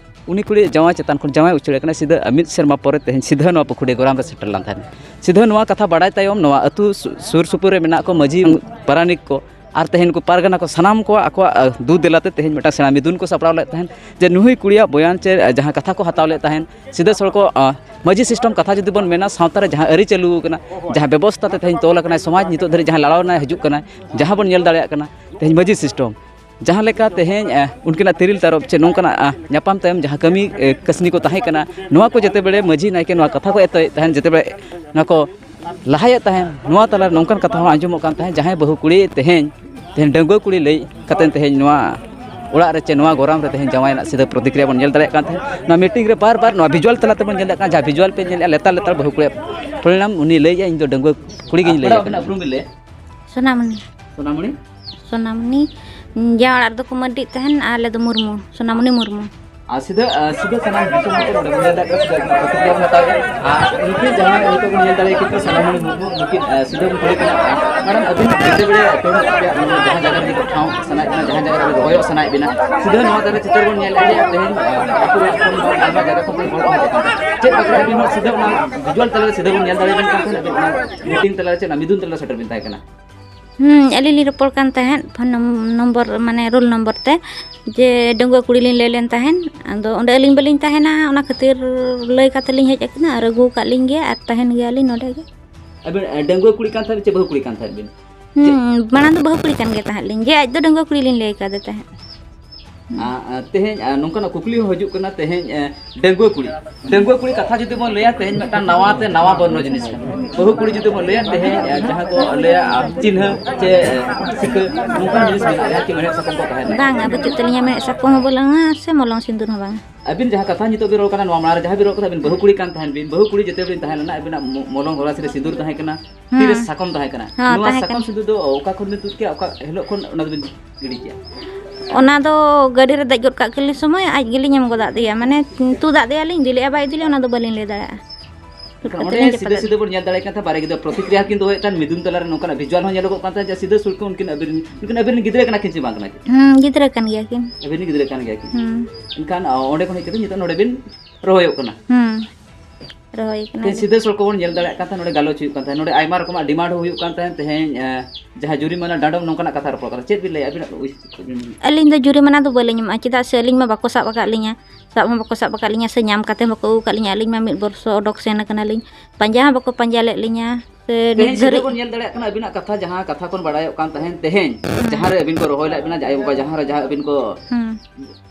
ᱩᱱᱤ ᱠᱩᱲᱤ ᱡᱟᱶᱟᱭ ᱪᱮᱛᱟᱱ ᱠᱷᱚᱱ ᱡᱟᱶᱟᱭ ᱩᱪᱟᱹᱲ ᱟᱠᱟᱱᱟ᱾ ᱥᱤᱫᱷᱟᱹ, ᱟ, ᱢᱤᱫ ᱥᱮᱨᱢᱟ ᱯᱚᱨᱮ ᱛᱮᱦᱮᱧ ᱥᱤᱫᱷᱟᱹ ᱱᱚᱣᱟ ᱯᱩᱠᱷᱩᱰᱤ ᱜᱚᱨᱟᱢ ᱨᱮ ᱥᱮᱴᱮᱨ ᱞᱮᱱ ᱛᱟᱦᱮᱸᱫ᱾ ᱥᱤᱫᱷᱟᱹ ᱱᱚᱣᱟ ᱠᱟᱛᱷᱟ ᱵᱟᱲᱟᱭ ᱛᱟᱭᱚᱢ ᱱᱚᱣᱟ ᱟᱹᱛᱩ ᱥᱩ-, ᱥᱩᱨ ᱥᱩᱯᱩᱨ ᱨᱮ ᱢᱮᱱᱟᱜ ᱠᱚ ᱢᱟᱹᱡᱷᱤ ᱯᱟᱨᱟᱱᱤᱠ ᱠᱚ ᱟᱨ ᱛᱮᱦᱮᱧ ᱱᱩᱠᱩ ᱯᱟᱨᱜᱟᱱᱟ ᱠᱚ ᱥᱟᱱᱟᱢ ᱠᱚᱣᱟᱜ ᱟᱠᱚᱣᱟᱜ, ᱟ, ᱫᱩ ᱫᱮᱞᱟᱛᱮ ᱛᱮᱦᱮᱧ ᱢᱤᱫᱴᱟᱝ ᱥᱮᱬᱟ ᱢᱤᱫᱩᱱ ᱠᱚ ᱥᱟᱯᱲᱟᱣ ᱞᱮᱫ ᱛᱟᱦᱮᱸᱫ, ᱡᱮ ᱱᱩᱭ ᱠᱩᱲᱤᱭᱟᱜ ᱵᱚᱭᱟᱱ ᱪᱮ, ᱟ, ᱡᱟᱦᱟᱸ ᱠᱟᱛᱷᱟ ᱠᱚ ᱦᱟᱛᱟᱣ ᱞᱮᱫ ᱛᱟᱦᱮᱸᱫ, ᱥᱤᱫᱷᱟᱹ ᱥᱚᱲᱠᱚ, ᱟ, ᱢᱟᱹᱡᱷᱤ ᱥᱤᱥᱴᱚᱢ ᱠᱟᱛᱷᱟ ᱡᱩᱫᱤ ᱵᱚᱱ ᱢᱮᱱᱟ, ᱥᱟᱶᱛᱟ ᱨᱮ ᱡᱟᱦᱟᱸ ᱟᱹᱨᱤ ᱪᱟᱹᱞᱩ ᱟᱠᱟᱱᱟ, ᱡᱟᱦᱟᱸ ᱵᱮᱵᱚᱥᱛᱷᱟ ᱛᱮ ᱛᱮᱦᱮᱧ ᱛᱚᱞ ᱟᱠᱟᱱᱟ, ᱥᱚᱢᱟᱡᱽ ᱱᱤᱛᱚᱜ ᱫᱷᱟᱹᱨᱤᱡ ᱡᱟᱦᱟᱸ ᱞᱟᱲᱟᱣ ᱨᱮᱱᱟᱜ ᱦᱤᱡᱩᱜ ᱠᱟᱱᱟ, ᱡᱟᱦᱟᱸ ᱵᱚᱱ ᱧᱮᱞ ᱫᱟᱲᱮᱭᱟᱜ ᱠᱟᱱᱟ, ᱛᱮᱦᱮᱧ ᱢᱟᱹᱡᱷᱤ ᱥᱤᱥᱴᱚᱢ, ᱡᱟᱦᱟᱸ ᱞᱮᱠᱟ ᱛᱮᱦᱮᱧ, ᱟ, ᱩᱱᱠᱤᱱᱟᱜ ᱛᱤᱨᱤᱞ ᱛᱟᱨᱚᱯ ᱪᱮ ᱱᱚᱝᱠᱟᱱᱟᱜ, ᱟ, ᱧᱟᱯᱟᱢ ᱛᱟᱭᱚᱢ ᱡᱟᱦᱟᱸ ᱠᱟᱹᱢᱤ, ᱮ, ᱠᱟᱹᱥᱱᱤ ᱠᱚ ᱛᱟᱦᱮᱸ ᱠᱟᱱᱟ, ᱱᱚᱣᱟ ᱠᱚ ᱡᱮᱛᱮ ᱵᱮᱲᱮ ᱢᱟᱹᱡᱷᱤ ᱱᱟᱭᱠᱮ ᱱᱚᱣᱟ ᱠᱟᱛᱷᱟ ᱠᱚ ᱮᱛᱚᱭᱮᱫ ᱛᱟᱦᱮᱸᱱ, ᱡᱮᱛᱮ ᱵᱮᱲᱮ ᱱᱚᱣᱟ ᱠᱚ ᱞᱟᱦᱟᱭᱮᱫ ᱛᱟᱦᱮᱸᱱ, ᱱᱚᱣᱟ ᱛᱟᱞᱟᱨᱮ ᱱᱚᱝᱠᱟᱱ ᱠᱟᱛᱷᱟ ᱦᱚᱸ ᱟᱸᱡᱚᱢᱚᱜ ᱠᱟᱱ ᱛᱟᱦᱮᱸᱫ, ᱡᱟᱦᱟᱸᱭ ᱵᱟᱹᱦᱩ ᱠᱩᱲᱤ ᱛᱮᱦᱮᱧ, ᱛᱮᱦᱮᱧ ᱰᱟᱺᱜᱩᱣᱟᱹ ᱠᱩᱲᱤ ᱞᱟᱹᱭ ᱠᱟᱛᱮᱫ ᱛᱮᱦᱮᱧ ᱱᱚᱣᱟ ᱚᱲᱟᱜ ᱨᱮ ᱪᱮ ᱱᱚᱣᱟ ᱜᱚᱨᱟᱢ ᱨᱮ ᱛᱮᱦᱮᱧ ᱡᱟᱶᱟᱭ ᱨᱮᱱᱟᱜ ᱥᱤᱫᱷᱟᱹ ᱯᱨᱚᱛᱤᱠᱨᱤᱭᱟ ᱵᱚᱱ ᱧᱮᱞ ᱫᱟᱲᱮᱭᱟᱜ ᱠᱟᱱ ᱛᱟᱦᱮᱸᱫ᱾ ᱱᱚᱣᱟ ᱢᱤᱴᱤᱝ ᱨᱮ ᱵᱟᱨ ᱵᱟᱨ ᱱᱚᱣᱟ ᱵᱷᱤᱡᱩᱣᱟᱞ ᱛᱟᱞᱟ ᱛᱮᱵᱚᱱ ᱧᱮᱞ ᱫᱟᱲᱮᱭᱟᱜ ᱠᱟᱱᱟ, ᱡᱟᱦᱟᱸ ᱵᱷᱤᱡᱩᱣᱟᱞ ᱯᱮ ᱧᱮᱞᱮᱫᱼᱟ, ᱞᱮᱛᱟᱲ ᱞᱮᱛᱟᱲ ᱵᱟᱹᱦᱩ ᱠᱩᱲᱤᱭᱟᱜ ᱯᱚᱨᱤᱱᱟᱢ ᱩᱱᱤ ᱞᱟᱹᱭᱮᱫᱼᱟ, "ᱤᱧ ᱫᱚ ᱰᱟᱺᱜᱩᱣᱟᱹ ᱠᱩᱲᱤ ᱜᱤᱧ ᱞᱟᱹᱭ ᱟᱯᱮ ᱠᱟᱱᱟ᱾" ᱟᱹᱵᱤᱱᱟᱜ ᱩᱯᱨᱩᱢ ᱵᱤᱱ ᱞᱟᱹᱭᱟ? ᱥᱳᱱᱟᱢᱩᱱᱤ᱾ ᱥᱳᱱᱟᱢᱩᱱᱤ? ᱥᱳᱱᱟᱢᱩᱱᱤ, ᱡᱟᱶᱟᱭ ᱚᱲᱟᱜ ᱨᱮᱫᱚ ᱠᱚ ᱢᱟᱹᱨᱰᱤᱜ ᱛᱟᱦᱮᱱ, ᱟᱞᱮ ᱫᱚ ᱢᱩᱨᱢᱩ, ᱥᱳᱱᱟᱢᱩᱱᱤ ᱢᱩᱨᱢᱩ᱾ ᱟᱨ ᱥᱤᱫᱷᱟᱹ, ᱟᱨ ᱥᱤᱫᱷᱟᱹ ᱥᱟᱱᱟᱢ ᱫᱤᱥᱚᱢ ᱦᱚᱲ ᱠᱚ ᱱᱚᱰᱮ ᱵᱚᱱ ᱧᱮᱞ ᱫᱟᱲᱮᱭᱟᱜ ᱠᱟᱱᱟ, ᱥᱤᱫᱷᱟᱹ ᱟᱹᱵᱤᱱᱟᱜ ᱯᱨᱚᱛᱤᱠᱨᱤᱭᱟ ᱵᱚᱱ ᱦᱟᱛᱟᱣ ᱮᱫᱟ᱾ ᱟᱨ ᱱᱩᱠᱤᱱ ᱡᱟᱦᱟᱸᱭ ᱱᱤᱛᱚᱜ ᱵᱚᱱ ᱧᱮᱞ ᱫᱟᱲᱮᱭᱟᱠᱤᱱ ᱠᱟᱱᱟ, ᱥᱳᱱᱟᱢᱩᱱᱤ ᱢᱩᱨᱢᱩ, ᱱᱩᱠᱤᱱ, ᱟᱨ, ᱥᱤᱫᱷᱟᱹ ᱵᱚᱱ ᱠᱩᱞᱤ ᱠᱟᱱᱟ, ᱟᱨ, ᱢᱮᱰᱟᱢ, ᱟᱹᱵᱤᱱ ᱡᱮᱛᱮ ᱵᱮᱲᱮ ᱟᱯᱮ ᱟᱯᱮᱭᱟᱜ ᱱᱚᱣᱟ ᱡᱟᱦᱟᱸ ᱡᱟᱭᱜᱟ ᱨᱮ ᱴᱷᱟᱶ ᱥᱟᱱᱟᱭᱮᱫ ᱵᱮᱱᱟ, ᱡᱟᱦᱟᱸ ᱡᱟᱭᱜᱟ ᱨᱮ ᱨᱚᱦᱚᱭᱚᱜ ᱥᱟᱱᱟᱭᱮᱫ ᱵᱮᱱᱟ, ᱥᱤᱫᱷᱟᱹ ᱱᱚᱣᱟ ᱫᱷᱟᱨᱮ ᱪᱤᱛᱟᱹᱨ ᱵᱚᱱ ᱧᱮᱞ ᱮᱫᱟ ᱡᱮ ᱛᱮᱦᱮᱧ, ᱟᱨ, ᱟᱹᱛᱩ ᱚᱲᱟᱜ ᱠᱷᱚᱱ ᱟᱭᱢᱟ ᱡᱟᱭᱜᱟ ᱠᱷᱚᱱ ᱦᱚᱲ ᱠᱚ ᱦᱮᱡ ᱟᱠᱟᱱᱟ᱾ ᱪᱮᱫ ᱵᱟᱠᱷᱨᱟ ᱟᱹᱵᱤᱱ ᱦᱚᱸ ᱥᱤᱫᱷᱟᱹ ᱚᱱᱟ ᱵᱷᱤᱡᱩᱣᱟᱞ ᱛᱟᱞᱟᱨᱮ ᱥᱤᱫᱷᱟᱹ ᱵᱚᱱ ᱧᱮᱞ ᱫᱟᱲᱮᱭᱟᱵᱮᱱ ᱠᱟᱱ ᱛᱟᱦᱮᱸᱫ, ᱟᱹᱵᱤᱱ ᱚᱱᱟ ᱢᱤᱴᱤᱝ ᱛᱟᱞᱟᱨᱮ ᱪᱮ ᱚᱱᱟ ᱢᱤᱫᱩᱱ ᱛᱟᱞᱟᱨᱮ ᱥᱮᱴᱮᱨ ᱵᱮᱱ ᱛᱟᱦᱮᱸ ᱠᱟᱱᱟ? ᱦᱩᱸ, ᱟᱹᱞᱤᱧ ᱞᱤᱧ ᱨᱚᱯᱚᱲ ᱠᱟᱱ ᱛᱟᱦᱮᱸᱫ ᱯᱷᱳᱱ ᱱᱚᱢ-, ᱱᱚᱢᱵᱚᱨ, ᱢᱟᱱᱮ ᱨᱳᱞ ᱱᱚᱢᱵᱚᱨ ᱛᱮ, ᱡᱮ ᱰᱟᱺᱜᱩᱣᱟᱹ ᱠᱩᱲᱤ ᱞᱤᱧ ᱞᱟᱹᱭ ᱞᱮᱱ ᱛᱟᱦᱮᱸᱫ, ᱟᱫᱚ ᱚᱸᱰᱮ ᱟᱹᱞᱤᱧ ᱵᱟᱹᱞᱤᱧ ᱛᱟᱦᱮᱱᱟ, ᱚᱱᱟ ᱠᱷᱟᱹᱛᱤᱨ ᱞᱟᱹᱭ ᱠᱟᱛᱮ ᱞᱤᱧ ᱦᱮᱡ ᱟᱠᱟᱱᱟ ᱟᱨ ᱟᱹᱜᱩ ᱟᱠᱟᱫ ᱞᱤᱧ ᱜᱮᱭᱟ ᱟᱨ ᱛᱟᱦᱮᱱ ᱜᱮᱭᱟᱞᱤᱧ ᱱᱚᱰᱮ ᱜᱮ᱾ ᱟᱵᱮᱱ, ᱮ, ᱰᱟᱺᱜᱩᱣᱟᱹ ᱠᱩᱲᱤ ᱠᱟᱱ ᱛᱟᱦᱮᱸᱫ ᱪᱮ ᱵᱟᱹᱦᱩ ᱠᱩᱲᱤ ᱠᱟᱱ ᱛᱟᱦᱮᱸᱫ ᱵᱤᱱ? ᱦᱩᱸ, ᱪᱮᱫ? ᱢᱟᱲᱟᱝ ᱫᱚ ᱵᱟᱹᱦᱩ ᱠᱩᱲᱤ ᱠᱟᱱ ᱜᱮ ᱛᱟᱦᱮᱸᱫ ᱞᱤᱧ, ᱡᱮ ᱟᱡ ᱫᱚ ᱰᱟᱺᱜᱩᱣᱟᱹ ᱠᱩᱲᱤ ᱞᱤᱧ ᱞᱟᱹᱭ ᱟᱠᱟᱫᱮ ᱛᱟᱦᱮᱸᱫ᱾ ᱟᱨ, ᱟᱨ ᱛᱮᱦᱮᱧ, ᱟᱨ ᱱᱚᱝᱠᱟᱱᱟᱜ ᱠᱩᱠᱞᱤ ᱦᱚᱸ ᱦᱤᱡᱩᱜ ᱠᱟᱱᱟ, ᱛᱮᱦᱮᱧ, ᱟᱨ ᱰᱟᱺᱜᱩᱣᱟᱹ ᱠᱩᱲᱤ, ᱰᱟᱺᱜᱩᱣᱟᱹ ᱠᱩᱲᱤ ᱠᱟᱛᱷᱟ ᱡᱩᱫᱤ ᱵᱚᱱ ᱞᱟᱹᱭᱟ, ᱛᱮᱦᱮᱧ ᱢᱤᱫᱴᱟᱝ ᱱᱟᱣᱟ ᱛᱮ ᱱᱟᱣᱟ ᱵᱚᱨᱱᱚ ᱡᱤᱱᱤᱥ ᱠᱟᱱᱟ᱾ ᱵᱟᱹᱦᱩ ᱠᱩᱲᱤ ᱡᱩᱫᱤ ᱵᱚᱱ ᱞᱟᱹᱭᱟ, ᱛᱮᱦᱮᱧ, ᱟᱨ ᱡᱟᱦᱟᱸ ᱠᱚ ᱞᱟᱹᱭᱟ, ᱟᱨ ᱪᱤᱱᱦᱟᱹ ᱪᱮ, ᱟᱨ ᱥᱤᱠᱷᱟᱹ, ᱱᱚᱝᱠᱟᱱ ᱡᱤᱱᱤᱥ ᱢᱮᱱᱟᱜᱼᱟ, ᱡᱟᱦᱟᱸ ᱠᱤ ᱢᱮᱲᱦᱮᱫ ᱥᱟᱠᱚᱢ ᱠᱚ ᱛᱟᱦᱮᱱᱟ? ᱵᱟᱝᱟ, ᱵᱟᱹᱪᱩᱜ ᱛᱟᱹᱞᱤᱧᱟ ᱢᱮᱲᱦᱮᱫ ᱥᱟᱠᱚᱢ ᱦᱚᱸ ᱵᱟᱝᱟ, ᱥᱮ ᱢᱚᱞᱚᱝ ᱥᱤᱸᱫᱩᱨ ᱦᱚᱸ ᱵᱟᱝᱟ᱾ ᱟᱹᱵᱤᱱ ᱡᱟᱦᱟᱸ ᱠᱟᱛᱷᱟ ᱱᱤᱛᱚᱜ ᱵᱤᱱ ᱨᱚᱲ ᱠᱟᱱᱟ, ᱱᱚᱣᱟ ᱢᱟᱲᱟᱝ ᱨᱮ ᱡᱟᱦᱟᱸ ᱵᱤᱱ ᱨᱚᱲ ᱠᱟᱱᱟ, ᱟᱹᱵᱤᱱ ᱵᱟᱹᱦᱩ ᱠᱩᱲᱤ ᱠᱟᱱ ᱛᱟᱦᱮᱱ ᱵᱤᱱ, ᱵᱟᱹᱦᱩ ᱠᱩᱲᱤ ᱡᱮᱛᱮ ᱵᱤᱱ ᱛᱟᱦᱮᱸ ᱞᱮᱱᱟ, ᱟᱹᱵᱤᱱᱟᱜ ᱢᱚ-, ᱢᱚᱞᱚᱝ ᱜᱚᱲᱟ ᱥᱮ ᱥᱤᱸᱫᱩᱨ ᱛᱟᱦᱮᱸ ᱠᱟᱱᱟ, ᱦᱮᱸ᱾ ᱛᱤᱨᱮ ᱥᱟᱠᱚᱢ ᱛᱟᱦᱮᱸ ᱠᱟᱱᱟ? ᱦᱮᱸ, ᱱᱚᱣᱟ ᱛᱟᱦᱮᱸ ᱥᱟᱠᱚᱢ ᱠᱟᱱᱟ᱾ ᱥᱤᱸᱫᱩᱨ ᱫᱚ ᱚᱠᱟ ᱠᱷᱚᱱ ᱵᱤᱱ ᱛᱩᱫ ᱠᱮᱜᱼᱟ, ᱚᱠᱟ ᱦᱤᱞᱳᱜ ᱠᱷᱚᱱ ᱚᱱᱟ ᱫᱚᱵᱤᱱ ᱜᱤᱰᱤ ᱠᱮᱜᱼᱟ? ᱚᱱᱟ ᱫᱚ ᱜᱟᱹᱰᱤ ᱨᱮ ᱫᱮᱡ ᱜᱚᱫ ᱠᱟᱜ ᱠᱤᱱ ᱥᱚᱢᱚᱭ ᱟᱡ ᱜᱮᱞᱤᱧ ᱮᱢ ᱜᱚᱫ ᱟᱫᱮᱭᱟ, ᱢᱟᱱᱮ ᱛᱩᱫ ᱟᱫᱮᱭᱟᱞᱤᱧ, ᱤᱫᱤ ᱞᱮᱜᱼᱟ ᱵᱟᱭ ᱤᱫᱤ ᱞᱮᱜᱼᱟ, ᱚᱱᱟ ᱫᱚ ᱵᱟᱹᱞᱤᱧ ᱞᱟᱹᱭ ᱫᱟᱲᱮᱭᱟᱜᱼᱟ᱾ ᱮᱱᱠᱷᱟᱱ ᱚᱸᱰᱮ ᱟᱹᱛᱤᱧ ᱪᱟᱯᱟᱫ ᱥᱤᱫᱷᱟᱹ ᱞᱮᱫ ᱥᱤᱫᱷᱟᱹ ᱵᱚᱱ ᱧᱮᱞ ᱫᱟᱲᱮᱭᱟᱜ ᱠᱟᱱ ᱛᱟᱦᱮᱸ, ᱵᱟᱨᱭᱟ ᱜᱤᱫᱽᱨᱟᱹ ᱯᱨᱚᱛᱤᱠᱨᱤᱭᱟ ᱠᱤᱱ ᱫᱚᱦᱚᱭᱮᱫ ᱛᱟᱦᱮᱸ, ᱢᱤᱫᱩᱱ ᱛᱟᱞᱟᱨᱮ ᱱᱚᱝᱠᱟᱱᱟᱜ ᱵᱷᱤᱡᱩᱣᱟᱞ ᱦᱚᱸ ᱧᱮᱞᱚᱜᱚᱜ ᱠᱟᱱ ᱛᱟᱦᱮᱸ ᱡᱮ ᱥᱤᱫᱷᱟᱹ ᱥᱩᱨ ᱠᱚ ᱩᱱᱠᱤᱱ ᱟᱹᱵᱤᱱ, ᱩᱱᱠᱤᱱ ᱟᱹᱵᱤᱱ ᱨᱮᱱ ᱜᱤᱫᱽᱨᱟᱹ ᱠᱟᱱᱟ ᱠᱤᱱ ᱪᱮ ᱵᱟᱝ ᱠᱟᱱᱟ ᱠᱤᱱ? ᱦᱩᱸ, ᱜᱤᱫᱽᱨᱟᱹ ᱠᱟᱱ ᱜᱮᱭᱟ ᱠᱤᱱ᱾ ᱟᱹᱵᱤᱱ ᱨᱮᱱ ᱜᱤᱫᱽᱨᱟᱹ ᱠᱟᱱ ᱜᱮᱭᱟ ᱠᱤᱱ᱾ ᱦᱩᱸ᱾ ᱮᱱᱠᱷᱟᱱ, ᱚ, ᱚᱸᱰᱮ ᱠᱷᱚᱱ ᱦᱮᱡ ᱠᱟᱛᱮ ᱱᱤᱛᱚᱜ ᱱᱚᱰᱮ ᱵᱤᱱ ᱨᱚᱦᱚᱭᱚᱜ ᱠᱟᱱᱟ᱾ ᱦᱩᱸ᱾ ᱨᱚᱦᱚᱭ ᱠᱟᱱᱟ ᱛᱮᱦᱮᱧ ᱞᱮ᱾ ᱥᱤᱫᱷᱟᱹ ᱥᱚᱲᱠᱚ ᱵᱚᱱ ᱧᱮᱞ ᱫᱟᱲᱮᱭᱟᱜ ᱠᱟᱱ ᱛᱟᱦᱮᱸ, ᱱᱚᱰᱮ ᱜᱟᱞᱚᱪ ᱦᱩᱭᱩᱜ ᱠᱟᱱ ᱛᱟᱦᱮᱸ, ᱱᱚᱰᱮ ᱟᱭᱢᱟ ᱨᱚᱠᱚᱢᱟᱜ ᱰᱤᱢᱟᱱᱰ ᱦᱚᱸ ᱦᱩᱭᱩᱜ ᱠᱟᱱ ᱛᱟᱦᱮᱸ᱾ ᱛᱮᱦᱮᱧ, ᱮ, ᱡᱟᱦᱟᱸ ᱡᱩᱨᱤᱢᱟᱱᱟ ᱰᱟᱸᱰᱚᱢ ᱱᱚᱝᱠᱟᱱᱟᱜ ᱠᱟᱛᱷᱟ ᱨᱚᱯᱚᱲ ᱠᱟᱱᱟ, ᱪᱮᱫ ᱵᱤᱱ ᱞᱟᱹᱭᱟ ᱟᱹᱵᱤᱱᱟᱜ ᱩᱭ-, ᱟᱹᱞᱤᱧ ᱫᱚ ᱡᱩᱨᱤᱢᱟᱱᱟ ᱫᱚ ᱵᱟᱹᱞᱤᱧ ᱮᱢᱚᱜᱼᱟ, ᱪᱮᱫᱟᱜ ᱥᱮ ᱟᱹᱞᱤᱧ ᱢᱟ ᱵᱟᱠᱚ ᱥᱟᱵ ᱟᱠᱟᱫ ᱞᱤᱧᱟ, ᱥᱟᱵ ᱦᱚᱸ ᱵᱟᱠᱚ ᱥᱟᱵ ᱟᱠᱟᱫ ᱞᱤᱧᱟ, ᱥᱮ ᱧᱟᱢ ᱠᱟᱛᱮ ᱦᱚᱸ ᱵᱟᱠᱚ ᱟᱹᱜᱩ ᱟᱠᱟᱫ ᱞᱤᱧᱟ᱾ ᱟᱹᱞᱤᱧ ᱢᱟ ᱢᱤᱫ ᱵᱚᱨᱥᱚ ᱚᱰᱚᱠ ᱥᱮᱱ ᱟᱠᱟᱱᱟᱞᱤᱧ, ᱯᱟᱸᱡᱟ ᱦᱚᱸ ᱵᱟᱠᱚ ᱯᱟᱸᱡᱟ ᱞᱮᱫ ᱞᱤᱧᱟ, ᱥᱮ ᱱᱤᱛ ᱛᱮᱦᱮᱧ ᱥᱤᱫᱷᱟᱹ ᱫᱷᱟᱹᱨᱤᱡ ᱵᱚᱱ ᱧᱮᱞ ᱫᱟᱲᱮᱭᱟᱜ ᱠᱟᱱᱟ ᱟᱹᱵᱤᱱᱟᱜ ᱠᱟᱛᱷᱟ, ᱡᱟᱦᱟᱸ ᱠᱟᱛᱷᱟ ᱠᱷᱚᱱ ᱵᱟᱲᱟᱭᱚᱜ ᱠᱟᱱ ᱛᱟᱦᱮᱸᱱ, ᱛᱮᱦᱮᱧ ᱦᱩᱸ᱾ ᱡᱟᱦᱟᱸ ᱨᱮ ᱟᱹᱵᱤᱱ ᱠᱚ ᱨᱚᱦᱚᱭ ᱞᱮᱫ ᱵᱤᱱᱟ, ᱡᱮ ᱟᱭᱳ ᱵᱟᱵᱟ ᱡᱟᱦᱟᱸ ᱨᱮ, ᱡᱟᱦᱟᱸ ᱟᱹᱵᱤᱱ ᱠᱚ ᱦᱩᱸ᱾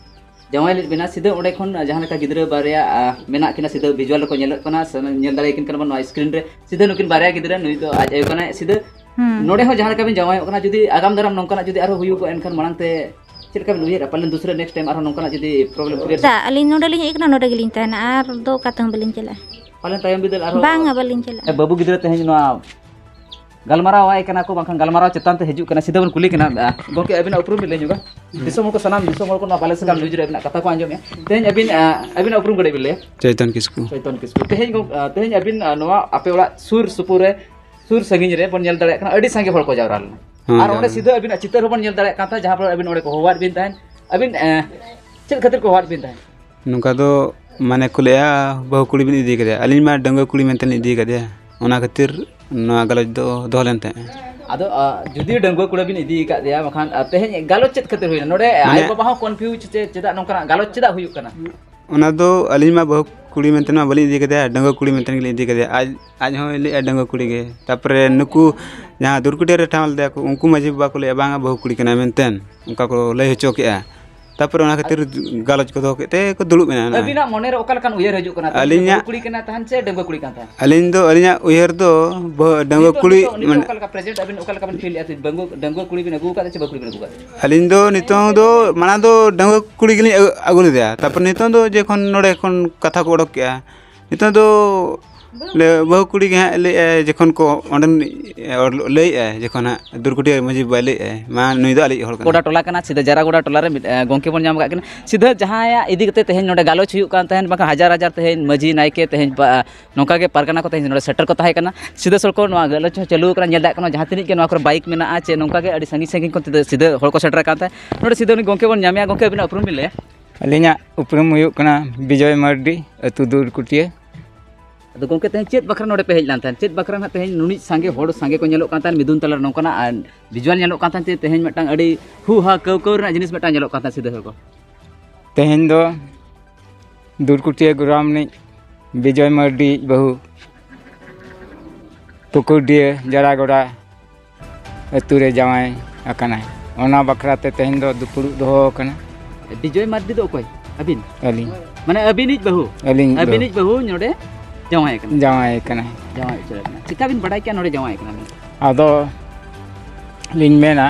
ᱡᱟᱶᱟᱭ ᱞᱮᱫ ᱵᱮᱱᱟ, ᱥᱤᱫᱷᱟᱹ ᱚᱸᱰᱮ ᱠᱷᱚᱱ ᱡᱟᱦᱟᱸ ᱞᱮᱠᱟ ᱜᱤᱫᱽᱨᱟᱹ ᱵᱟᱨᱭᱟ, ᱟ, ᱢᱮᱱᱟᱜ ᱠᱤᱱᱟ, ᱥᱤᱫᱷᱟᱹ ᱵᱷᱤᱡᱩᱣᱟᱞ ᱨᱮᱠᱚ ᱧᱮᱞᱚᱜ ᱠᱟᱱᱟ, ᱥᱮ ᱧᱮᱞ ᱫᱟᱲᱮᱭᱟᱠᱤᱱ ᱠᱟᱱᱟ ᱵᱚᱱ ᱱᱚᱣᱟ ᱥᱠᱨᱤᱱ ᱨᱮ, ᱥᱤᱫᱷᱟᱹ ᱱᱩᱠᱤᱱ ᱵᱟᱨᱭᱟ ᱜᱤᱫᱽᱨᱟᱹ, ᱱᱩᱭ ᱫᱚ ᱟᱡ ᱟᱭᱳ ᱠᱟᱱᱟᱭ, ᱥᱤᱫᱷᱟᱹ ᱦᱩᱸ᱾ ᱱᱚᱰᱮ ᱦᱚᱸ ᱡᱟᱦᱟᱸ ᱞᱮᱠᱟ ᱵᱤᱱ ᱡᱟᱶᱟᱭᱚᱜ ᱠᱟᱱᱟ, ᱡᱩᱫᱤ ᱟᱜᱟᱢ ᱫᱟᱨᱟᱢ ᱱᱚᱝᱠᱟᱱᱟᱜ ᱡᱩᱫᱤ ᱟᱨᱦᱚᱸ ᱦᱩᱭᱩᱜᱚᱜᱼᱟ, ᱮᱱᱠᱷᱟᱱ ᱢᱟᱲᱟᱝ ᱛᱮ ᱪᱮᱫ ᱞᱮᱠᱟ ᱵᱤᱱ ᱩᱭᱦᱟᱹᱨᱟ? ᱯᱟᱞᱮᱱ ᱫᱩᱥᱨᱟᱹ next time ᱟᱨᱦᱚᱸ ᱱᱚᱝᱠᱟᱱᱟᱜ ᱡᱩᱫᱤ problem create ᱪᱮᱫᱟᱜ? ᱟᱹᱞᱤᱧ ᱱᱚᱰᱮ ᱞᱤᱧ ᱦᱮᱡ ᱟᱠᱟᱱᱟ, ᱱᱚᱰᱮ ᱜᱮᱞᱤᱧ ᱛᱟᱦᱮᱱᱟ, ᱟᱨ ᱫᱚ ᱚᱠᱟ ᱛᱮᱦᱚᱸ ᱵᱟᱹᱞᱤᱧ ᱪᱟᱞᱟᱜᱼᱟ᱾ ᱯᱟᱞᱮᱱ ᱛᱟᱭᱚᱢ ᱵᱤᱫᱟᱹᱞ ᱟᱨᱦᱚᱸ ᱵᱟᱝᱟ, ᱵᱟᱹᱞᱤᱧ ᱪᱟᱞᱟᱜᱼᱟ᱾ ᱵᱟᱹᱵᱩ ᱜᱤᱫᱽᱨᱟᱹ ᱛᱮᱦᱮᱧ ᱱᱚᱣᱟ ᱜᱟᱞᱢᱟᱨᱟᱣ ᱟᱭ ᱠᱟᱱᱟ ᱠᱚ, ᱵᱟᱝᱠᱷᱟᱱ ᱜᱟᱞᱢᱟᱨᱟᱣ ᱪᱮᱛᱟᱱ ᱛᱮ ᱦᱤᱡᱩᱜ ᱠᱟᱱᱟ, ᱥᱤᱫᱷᱟᱹ ᱵᱚᱱ ᱠᱩᱞᱤ ᱠᱟᱱᱟ᱾ ᱟ, ᱜᱚᱢᱠᱮ, ᱟᱹᱵᱤᱱᱟᱜ ᱩᱯᱨᱩᱢ ᱵᱤᱱ ᱞᱟᱹᱭ ᱧᱚᱜᱟ? ᱦᱩᱸ᱾ ᱫᱤᱥᱚᱢ ᱦᱚᱲ ᱠᱚ, ᱥᱟᱱᱟᱢ ᱫᱤᱥᱚᱢ ᱦᱚᱲ ᱠᱚ ᱱᱚᱣᱟ ᱵᱟᱞᱮ ᱥᱟᱠᱟᱢ news ᱨᱮ ᱟᱹᱵᱤᱱᱟᱜ ᱠᱟᱛᱷᱟ ᱠᱚ ᱟᱸᱡᱚᱢᱮᱜᱼᱟ᱾ ᱛᱮᱦᱮᱧ ᱟᱹᱵᱤᱱ, ᱟ, ᱟᱹᱵᱤᱱᱟᱜ ᱩᱯᱨᱩᱢ ᱠᱟᱹᱴᱤᱡ ᱵᱤᱱ ᱞᱟᱹᱭᱟ? ᱪᱳᱭᱛᱚᱱ ᱠᱤᱥᱠᱩ᱾ ᱪᱳᱭᱛᱚᱱ ᱠᱤᱥᱠᱩ᱾ ᱛᱮᱦᱮᱧ ᱜᱚᱢ-, ᱟ, ᱛᱮᱦᱮᱧ ᱟᱹᱵᱤᱱ, ᱟ, ᱱᱚᱣᱟ ᱟᱯᱮ ᱚᱲᱟᱜ ᱥᱩᱨ ᱥᱩᱯᱩᱨ ᱨᱮ, ᱥᱩᱨ ᱥᱟᱺᱜᱤᱧ ᱨᱮ ᱵᱚᱱ ᱧᱮᱞ ᱫᱟᱲᱮᱭᱟᱜ ᱠᱟᱱᱟ, ᱟᱹᱰᱤ ᱥᱟᱸᱜᱮ ᱦᱚᱲ ᱠᱚ ᱡᱟᱣᱨᱟ ᱞᱮᱱᱟ᱾ ᱦᱮᱸ, ᱟᱨ ᱚᱸᱰᱮ ᱡᱟᱣᱨᱟ᱾ ᱥᱤᱫᱷᱟᱹ ᱟᱹᱵᱤᱱᱟᱜ ᱪᱤᱛᱟᱹᱨ ᱦᱚᱸᱵᱚᱱ ᱧᱮᱞ ᱫᱟᱲᱮᱭᱟᱜ ᱠᱟᱱ ᱛᱟᱦᱮᱸᱫ, ᱡᱟᱦᱟᱸ ᱯᱚᱨᱮ ᱟᱹᱵᱤᱱ ᱚᱸᱰᱮ ᱠᱚ ᱦᱚᱦᱚᱣᱟᱫ ᱵᱤᱱ ᱛᱟᱦᱮᱸᱫ᱾ ᱟᱹᱵᱤᱱ, ᱮ, ᱪᱮᱫ ᱠᱷᱟᱹᱛᱤᱨ ᱠᱚ ᱦᱚᱦᱚᱣᱟᱫ ᱵᱤᱱ ᱛᱟᱦᱮᱸᱫ? ᱱᱚᱝᱠᱟ ᱫᱚ ᱢᱟᱱᱮ ᱠᱚ ᱞᱟᱹᱭᱟ, ᱵᱟᱹᱦᱩ ᱠᱩᱲᱤ ᱵᱤᱱ ᱤᱫᱤ ᱠᱟᱫᱮᱭᱟ, ᱟᱹᱞᱤᱧ ᱢᱟ ᱰᱟᱺᱜᱩᱣᱟᱹ ᱠᱩᱲᱤ ᱢᱮᱱᱛᱮ ᱞᱤᱧ ᱤᱫᱤ ᱠᱟᱫᱮᱭᱟ, ᱚᱱᱟ ᱠᱷᱟᱹᱛᱤᱨ ᱱᱚᱣᱟ ᱜᱟᱞᱚᱪ ᱫᱚ ᱫᱚᱦᱚ ᱞᱮᱱ ᱛᱟᱦᱮᱸᱫ᱾ ᱟᱫᱚ, ᱟ, ᱡᱩᱫᱤ ᱰᱟᱺᱜᱩᱣᱟᱹ ᱠᱩᱲᱤ ᱵᱤᱱ ᱤᱫᱤ ᱟᱠᱟᱫ ᱫᱮᱭᱟ, ᱵᱟᱠᱷᱟᱱ, ᱟ, ᱛᱮᱦᱮᱧ ᱜᱟᱞᱚᱪ ᱪᱮᱫ ᱠᱷᱟᱹᱛᱤᱨ ᱦᱩᱭᱱᱟ? ᱱᱚᱰᱮ ᱢᱟᱱᱮ ᱟᱭᱳ ᱵᱟᱵᱟ ᱦᱚᱸ confuse, ᱪᱮ ᱪᱮᱫᱟᱜ ᱱᱚᱝᱠᱟᱱᱟᱜ ᱜᱟᱞᱚᱪ ᱪᱮᱫᱟᱜ ᱦᱩᱭᱩᱜ ᱠᱟᱱᱟ? ᱚᱱᱟ ᱫᱚ ᱟᱹᱞᱤᱧ ᱢᱟ ᱵᱟᱹᱦᱩ ᱠᱩᱲᱤ ᱢᱮᱱᱛᱮ ᱢᱟ ᱵᱟᱹᱞᱤᱧ ᱤᱫᱤ ᱠᱟᱫᱮᱭᱟ, ᱰᱟᱺᱜᱩᱣᱟᱹ ᱠᱩᱲᱤ ᱢᱮᱱᱛᱮ ᱜᱮᱞᱤᱧ ᱤᱫᱤ ᱠᱟᱫᱮᱭᱟ᱾ ᱟᱡ, ᱟᱡ ᱦᱚᱸᱭ ᱞᱟᱹᱭᱮᱫᱼᱟ ᱰᱟᱺᱜᱩᱣᱟᱹ ᱠᱩᱲᱤ ᱜᱮ᱾ ᱛᱟᱨᱯᱚᱨᱮ ᱱᱩᱠᱩ ᱡᱟᱦᱟᱸ ᱫᱩᱨᱠᱩᱴᱤᱭᱟᱹ ᱨᱮ ᱴᱷᱟᱶ ᱞᱮᱫᱮᱭᱟ ᱠᱚ, ᱩᱱᱠᱩ ᱢᱟᱹᱡᱷᱤ ᱵᱟᱵᱟ ᱠᱚ ᱞᱟᱹᱭᱮᱫᱼᱟ, "ᱵᱟᱝᱟ, ᱵᱟᱹᱦᱩ ᱠᱩᱲᱤ ᱠᱟᱱᱟᱭ" ᱢᱮᱱᱛᱮ ᱚᱱᱠᱟ ᱠᱚ ᱞᱟᱹᱭ ᱦᱚᱪᱚ ᱠᱮᱜᱼᱟ᱾ ᱛᱟᱯᱚᱨᱮ ᱚᱱᱟ ᱠᱷᱟᱹᱛᱤᱨ ᱜᱟᱞᱚᱪ ᱠᱚ ᱫᱚᱦᱚ ᱠᱮᱫ ᱛᱮ ᱠᱚ ᱫᱩᱲᱩᱵ ᱮᱱᱟ ᱱᱚᱜᱼᱚᱭ᱾ ᱟᱹᱵᱤᱱᱟᱜ ᱢᱚᱱᱮᱨᱮ ᱚᱠᱟ ᱞᱮᱠᱟᱱ ᱩᱭᱦᱟᱹᱨ ᱦᱤᱡᱩᱜ ᱠᱟᱱᱟ? ᱛᱟᱦᱮᱸ ᱟᱹᱞᱤᱧᱟᱜ ᱵᱟᱹᱦᱩ ᱠᱩᱲᱤ ᱠᱟᱱᱟ ᱛᱟᱦᱮᱸᱱ ᱪᱮ ᱰᱟᱺᱜᱩᱣᱟᱹ ᱠᱩᱲᱤ ᱠᱟᱱ ᱛᱟᱦᱮᱸᱱ? ᱟᱹᱞᱤᱧ ᱫᱚ ᱟᱹᱞᱤᱧᱟᱜ ᱩᱭᱦᱟᱹᱨ ᱫᱚ ᱵᱟᱹᱦᱩ, ᱰᱟᱺᱜᱩᱣᱟᱹ ᱱᱤᱛᱚᱜ, ᱠᱩᱲᱤ ᱱᱤᱛᱚᱜ, ᱱᱤᱛᱚᱜ ᱢᱟᱱᱮ ᱚᱠᱟ ᱞᱮᱠᱟ present ᱟᱹᱵᱤᱱ ᱚᱠᱟ ᱞᱮᱠᱟ ᱵᱤᱱ feel ᱮᱫᱼᱟ? ᱰᱟᱺᱜᱩᱣᱟᱹ, ᱰᱟᱺᱜᱩᱣᱟᱹ ᱠᱩᱲᱤ ᱵᱤᱱ ᱟᱹᱜᱩ ᱟᱠᱟᱫᱮᱭᱟ ᱪᱮ ᱵᱟᱹᱦᱩ ᱠᱩᱲᱤ ᱵᱤᱱ ᱟᱹᱜᱩ ᱟᱠᱟᱫᱮᱭᱟ? ᱟᱹᱞᱤᱧ ᱫᱚ ᱱᱤᱛᱚᱝ ᱫᱚ ᱢᱟᱲᱟᱝ ᱫᱚ ᱰᱟᱺᱜᱩᱣᱟᱹ ᱠᱩᱲᱤ ᱜᱮᱞᱤᱧ ᱟᱹᱜᱩ, ᱟᱹᱜᱩ ᱞᱮᱫᱮᱭᱟ᱾ ᱛᱟᱨᱯᱚᱨ ᱱᱤᱛᱚᱝ ᱫᱚ ᱡᱚᱠᱷᱚᱱ ᱱᱚᱰᱮ ᱠᱷᱚᱱ ᱠᱟᱛᱷᱟ ᱠᱚ ᱚᱰᱚᱠ ᱠᱮᱜᱼᱟ, ᱱᱤᱛᱚᱝ ᱫᱚ ᱞᱮ, ᱵᱟᱹᱦᱩ ᱠᱩᱲᱤ ᱜᱮ ᱦᱟᱸᱜ ᱞᱟᱹᱭᱮᱫᱼᱟᱭ, ᱡᱚᱠᱷᱚᱱ ᱠᱚ ᱚᱸᱰᱮᱱ, ᱮ, ᱞᱟᱹᱭᱮᱫᱼᱟᱭ, ᱡᱚᱠᱷᱚᱱ ᱦᱟᱸᱜ ᱫᱩᱨᱠᱩᱴᱤᱭᱟᱹ ᱢᱟᱹᱡᱷᱤ ᱵᱟᱵᱟᱭ ᱞᱟᱹᱭᱮᱫᱼᱟᱭ, ᱢᱟ ᱱᱩᱭ ᱫᱚ ᱟᱞᱮᱭᱤᱡ ᱦᱚᱲ ᱠᱟᱱᱟᱭ᱾ ᱜᱚᱰᱟ ᱴᱚᱞᱟ ᱠᱟᱱᱟ, ᱥᱤᱫᱷᱟᱹ ᱡᱟᱨᱟ ᱜᱚᱰᱟ ᱴᱚᱞᱟ ᱨᱮ ᱢᱤᱫ, ᱮ, ᱜᱚᱢᱠᱮ ᱵᱚᱱ ᱧᱟᱢ ᱟᱠᱟᱫ ᱠᱤᱱᱟ᱾ ᱥᱤᱫᱷᱟᱹ ᱡᱟᱦᱟᱸᱭᱟᱜ ᱤᱫᱤ ᱠᱟᱛᱮ ᱛᱮᱦᱮᱧ ᱱᱚᱰᱮ ᱜᱟᱞᱚᱪ ᱦᱩᱭᱩᱜ ᱠᱟᱱ ᱛᱟᱦᱮᱸᱫ, ᱵᱟᱝᱠᱷᱟᱱ ᱦᱟᱡᱟᱨ ᱦᱟᱡᱟᱨ ᱛᱮᱦᱮᱧ ᱢᱟᱹᱡᱷᱤ, ᱱᱟᱭᱠᱮ, ᱛᱮᱦᱮᱧ ᱯᱟ-, ᱱᱚᱝᱠᱟ ᱜᱮ ᱯᱟᱨᱜᱟᱱᱟ ᱠᱚ ᱛᱮᱦᱮᱧ ᱱᱚᱰᱮ ᱥᱮᱴᱮᱨ ᱠᱚ ᱛᱟᱦᱮᱸ ᱠᱟᱱᱟ᱾ ᱥᱤᱫᱷᱟᱹ ᱥᱚᱲᱠᱚ ᱱᱚᱣᱟ ᱜᱟᱞᱚᱪ ᱦᱚᱸ ᱪᱟᱹᱞᱩ ᱟᱠᱟᱱᱟ, ᱧᱮᱞ ᱫᱟᱲᱮᱭᱟᱜ ᱠᱟᱱᱟ, ᱡᱟᱦᱟᱸ ᱛᱤᱱᱟᱹᱜ ᱜᱮ ᱱᱚᱣᱟ ᱠᱚᱨᱮ ᱵᱟᱭᱤᱠ ᱢᱮᱱᱟᱜᱼᱟ ᱪᱮ ᱱᱚᱝᱠᱟ ᱜᱮ ᱟᱹᱰᱤ ᱥᱟᱺᱜᱤᱧ ᱥᱟᱺᱜᱤᱧ ᱠᱷᱚᱱ ᱥᱤᱫᱷᱟᱹ, ᱥᱤᱫᱷᱟᱹ ᱦᱚᱲ ᱠᱚ ᱥᱮᱴᱮᱨ ᱟᱠᱟᱱ ᱛᱟᱦᱮᱸᱫ᱾ ᱱᱚᱰᱮ ᱥᱤᱫᱷᱟᱹ ᱩᱱᱤ ᱜᱚᱢᱠᱮ ᱵᱚᱱ ᱧᱟᱢᱮᱭᱟ᱾ ᱜᱚᱢᱠᱮ, ᱟᱹᱵᱤᱱᱟᱜ ᱩᱯᱨᱩᱢ ᱵᱤᱱ ᱞᱟᱹᱭᱟ? ᱟᱹᱞᱤᱧᱟᱜ ᱩᱯᱨᱩᱢ ᱦᱩᱭᱩᱜ ᱠᱟᱱᱟ ᱵᱤᱡᱚᱭ ᱢᱟᱨᱰᱤ, ᱟᱹᱛᱩ ᱫᱩᱨᱠᱩᱴᱤᱭᱟᱹ᱾ ᱟᱫᱚ ᱜᱚᱢᱠᱮ, ᱛᱮᱦᱮᱧ ᱪᱮᱫ ᱵᱟᱠᱷᱨᱟ ᱱᱚᱰᱮ ᱯᱮ ᱦᱮᱡ ᱞᱮᱱ ᱛᱟᱦᱮᱸᱫ? ᱪᱮᱫ ᱵᱟᱠᱷᱨᱟ ᱱᱟᱜ ᱛᱮᱦᱮᱧ ᱱᱩᱱᱤᱡ ᱥᱟᱸᱜᱮ ᱦᱚᱲ ᱥᱟᱸᱜᱮ ᱠᱚ ᱧᱮᱞᱚᱜ ᱠᱟᱱ ᱛᱟᱦᱮᱸᱫ, ᱢᱤᱫᱩᱱ ᱛᱟᱞᱟ ᱨᱮ ᱱᱚᱝᱠᱟᱱᱟᱜ, ᱟᱨ visual ᱧᱮᱞᱚᱜ ᱠᱟᱱ ᱛᱟᱦᱮᱸᱫ ᱡᱮ ᱛᱮᱦᱮᱧ ᱢᱤᱫᱴᱟᱝ ᱟᱹᱰᱤ ᱦᱩ ᱦᱟ ᱠᱟᱹᱣ ᱠᱟᱹᱣ ᱨᱮᱱᱟᱜ ᱡᱤᱱᱤᱥ ᱢᱤᱫᱴᱟᱝ ᱧᱮᱞᱚᱜ ᱠᱟᱱ ᱛᱟᱦᱮᱸᱫ ᱥᱤᱫᱷᱟᱹ ᱦᱚᱲ ᱠᱚ? ᱛᱮᱦᱮᱧ ᱫᱚ ᱫᱩᱨᱠᱩᱴᱤᱭᱟᱹ ᱜᱨᱟᱢ ᱨᱤᱱᱤᱡ ᱵᱤᱡᱚᱭ ᱢᱟᱨᱰᱤ ᱵᱟᱹᱦᱩ ᱯᱩᱠᱩᱨᱰᱤᱭᱟᱹ ᱡᱟᱲᱟᱜᱚᱲᱟ ᱟᱹᱛᱩ ᱨᱮ ᱡᱟᱶᱟᱭ ᱟᱠᱟᱱᱟᱭ᱾ ᱚᱱᱟ ᱵᱟᱠᱷᱨᱟ ᱛᱮ ᱛᱮᱦᱮᱧ ᱫᱚ ᱫᱩᱯᱲᱩᱵ ᱫᱚᱦᱚ ᱟᱠᱟᱱᱟ᱾ ᱵᱤᱡᱚᱭ ᱢᱟᱨᱰᱤ ᱫᱚ ᱚᱠᱚᱭ? ᱟᱹᱵᱤᱱ? ᱟᱹᱞᱤᱧ᱾ ᱢᱟᱱᱮ ᱟᱹᱵᱤᱱᱤᱡ ᱵᱟᱹᱦᱩ? ᱟᱹᱞᱤᱧ ᱵᱟᱹᱦᱩ᱾ ᱟᱹᱵᱤᱱᱤᱡ ᱵᱟᱹᱦᱩ ᱱᱚᱰᱮ ᱡᱟᱶᱟᱭ ᱟᱠᱟᱱᱟ? ᱡᱟᱶᱟᱭ ᱟᱠᱟᱱᱟᱭ᱾ ᱡᱟᱶᱟᱭ ᱩᱛᱟᱹᱨ ᱟᱠᱟᱱᱟ᱾ ᱪᱮᱠᱟ ᱵᱤᱱ ᱵᱟᱰᱟᱭ ᱠᱮᱜᱼᱟ ᱱᱚᱰᱮ ᱡᱟᱶᱟᱭ ᱟᱠᱟᱱᱟ ᱢᱮᱱᱛᱮ? ᱟᱫᱚ ᱞᱤᱧ ᱢᱮᱱᱟ,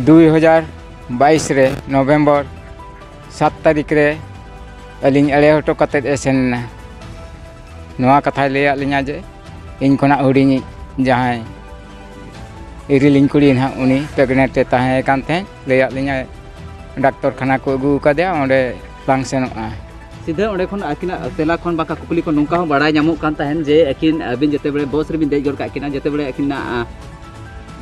ᱫᱩᱭ ᱦᱟᱡᱟᱨ ᱵᱟᱭᱤᱥ ᱨᱮ ᱱᱚᱵᱷᱮᱢᱵᱚᱨ ᱥᱟᱛ ᱛᱟᱹᱨᱤᱠᱷ ᱨᱮ ᱟᱹᱞᱤᱧ ᱮᱲᱮ ᱦᱚᱴᱚ ᱠᱟᱛᱮᱫ ᱮ ᱥᱮᱱ ᱮᱱᱟ᱾ ᱱᱚᱣᱟ ᱠᱟᱛᱷᱟᱭ ᱞᱟᱹᱭᱟᱫ ᱞᱤᱧᱟ ᱡᱮ ᱤᱧ ᱠᱷᱚᱱᱟᱜ ᱦᱩᱰᱤᱧᱤᱡ ᱡᱟᱦᱟᱸᱭ ᱤᱨᱤᱞᱤᱧ ᱠᱩᱲᱤ ᱱᱟᱦᱟᱜ, ᱩᱱᱤ pregnant ᱮ ᱛᱟᱦᱮᱸ ᱠᱟᱱ ᱛᱟᱦᱮᱸᱫ, ᱞᱟᱹᱭᱟᱫ ᱞᱤᱧᱟᱭ ᱰᱟᱠᱛᱚᱨ ᱠᱷᱟᱱᱟ ᱠᱚ ᱟᱹᱜᱩ ᱟᱠᱟᱫᱮᱭᱟ, ᱚᱸᱰᱮ ᱞᱟᱝ ᱥᱮᱱᱚᱜᱼᱟ᱾ ᱥᱤᱫᱷᱟᱹ ᱚᱸᱰᱮ ᱠᱷᱚᱱ ᱟᱹᱠᱤᱱᱟᱜ ᱛᱮᱞᱟ ᱠᱷᱚᱱ ᱵᱟᱝᱠᱷᱟᱱ ᱠᱩᱠᱞᱤ ᱠᱷᱚᱱ ᱱᱚᱝᱠᱟ ᱦᱚᱸ ᱵᱟᱲᱟᱭ ᱧᱟᱢᱚᱜ ᱠᱟᱱ ᱛᱟᱦᱮᱸᱫ ᱡᱮ ᱟᱹᱠᱤᱱ, ᱟᱹᱵᱤᱱ ᱡᱮᱛᱮ ᱵᱮᱲᱮ ᱵᱚᱥ ᱨᱮᱵᱤᱱ ᱫᱮᱡ ᱜᱚᱫ ᱠᱟᱜ ᱠᱤᱱᱟ, ᱡᱮᱛᱮ ᱵᱮᱲᱮ ᱟᱹᱠᱤᱱᱟᱜ, ᱟ,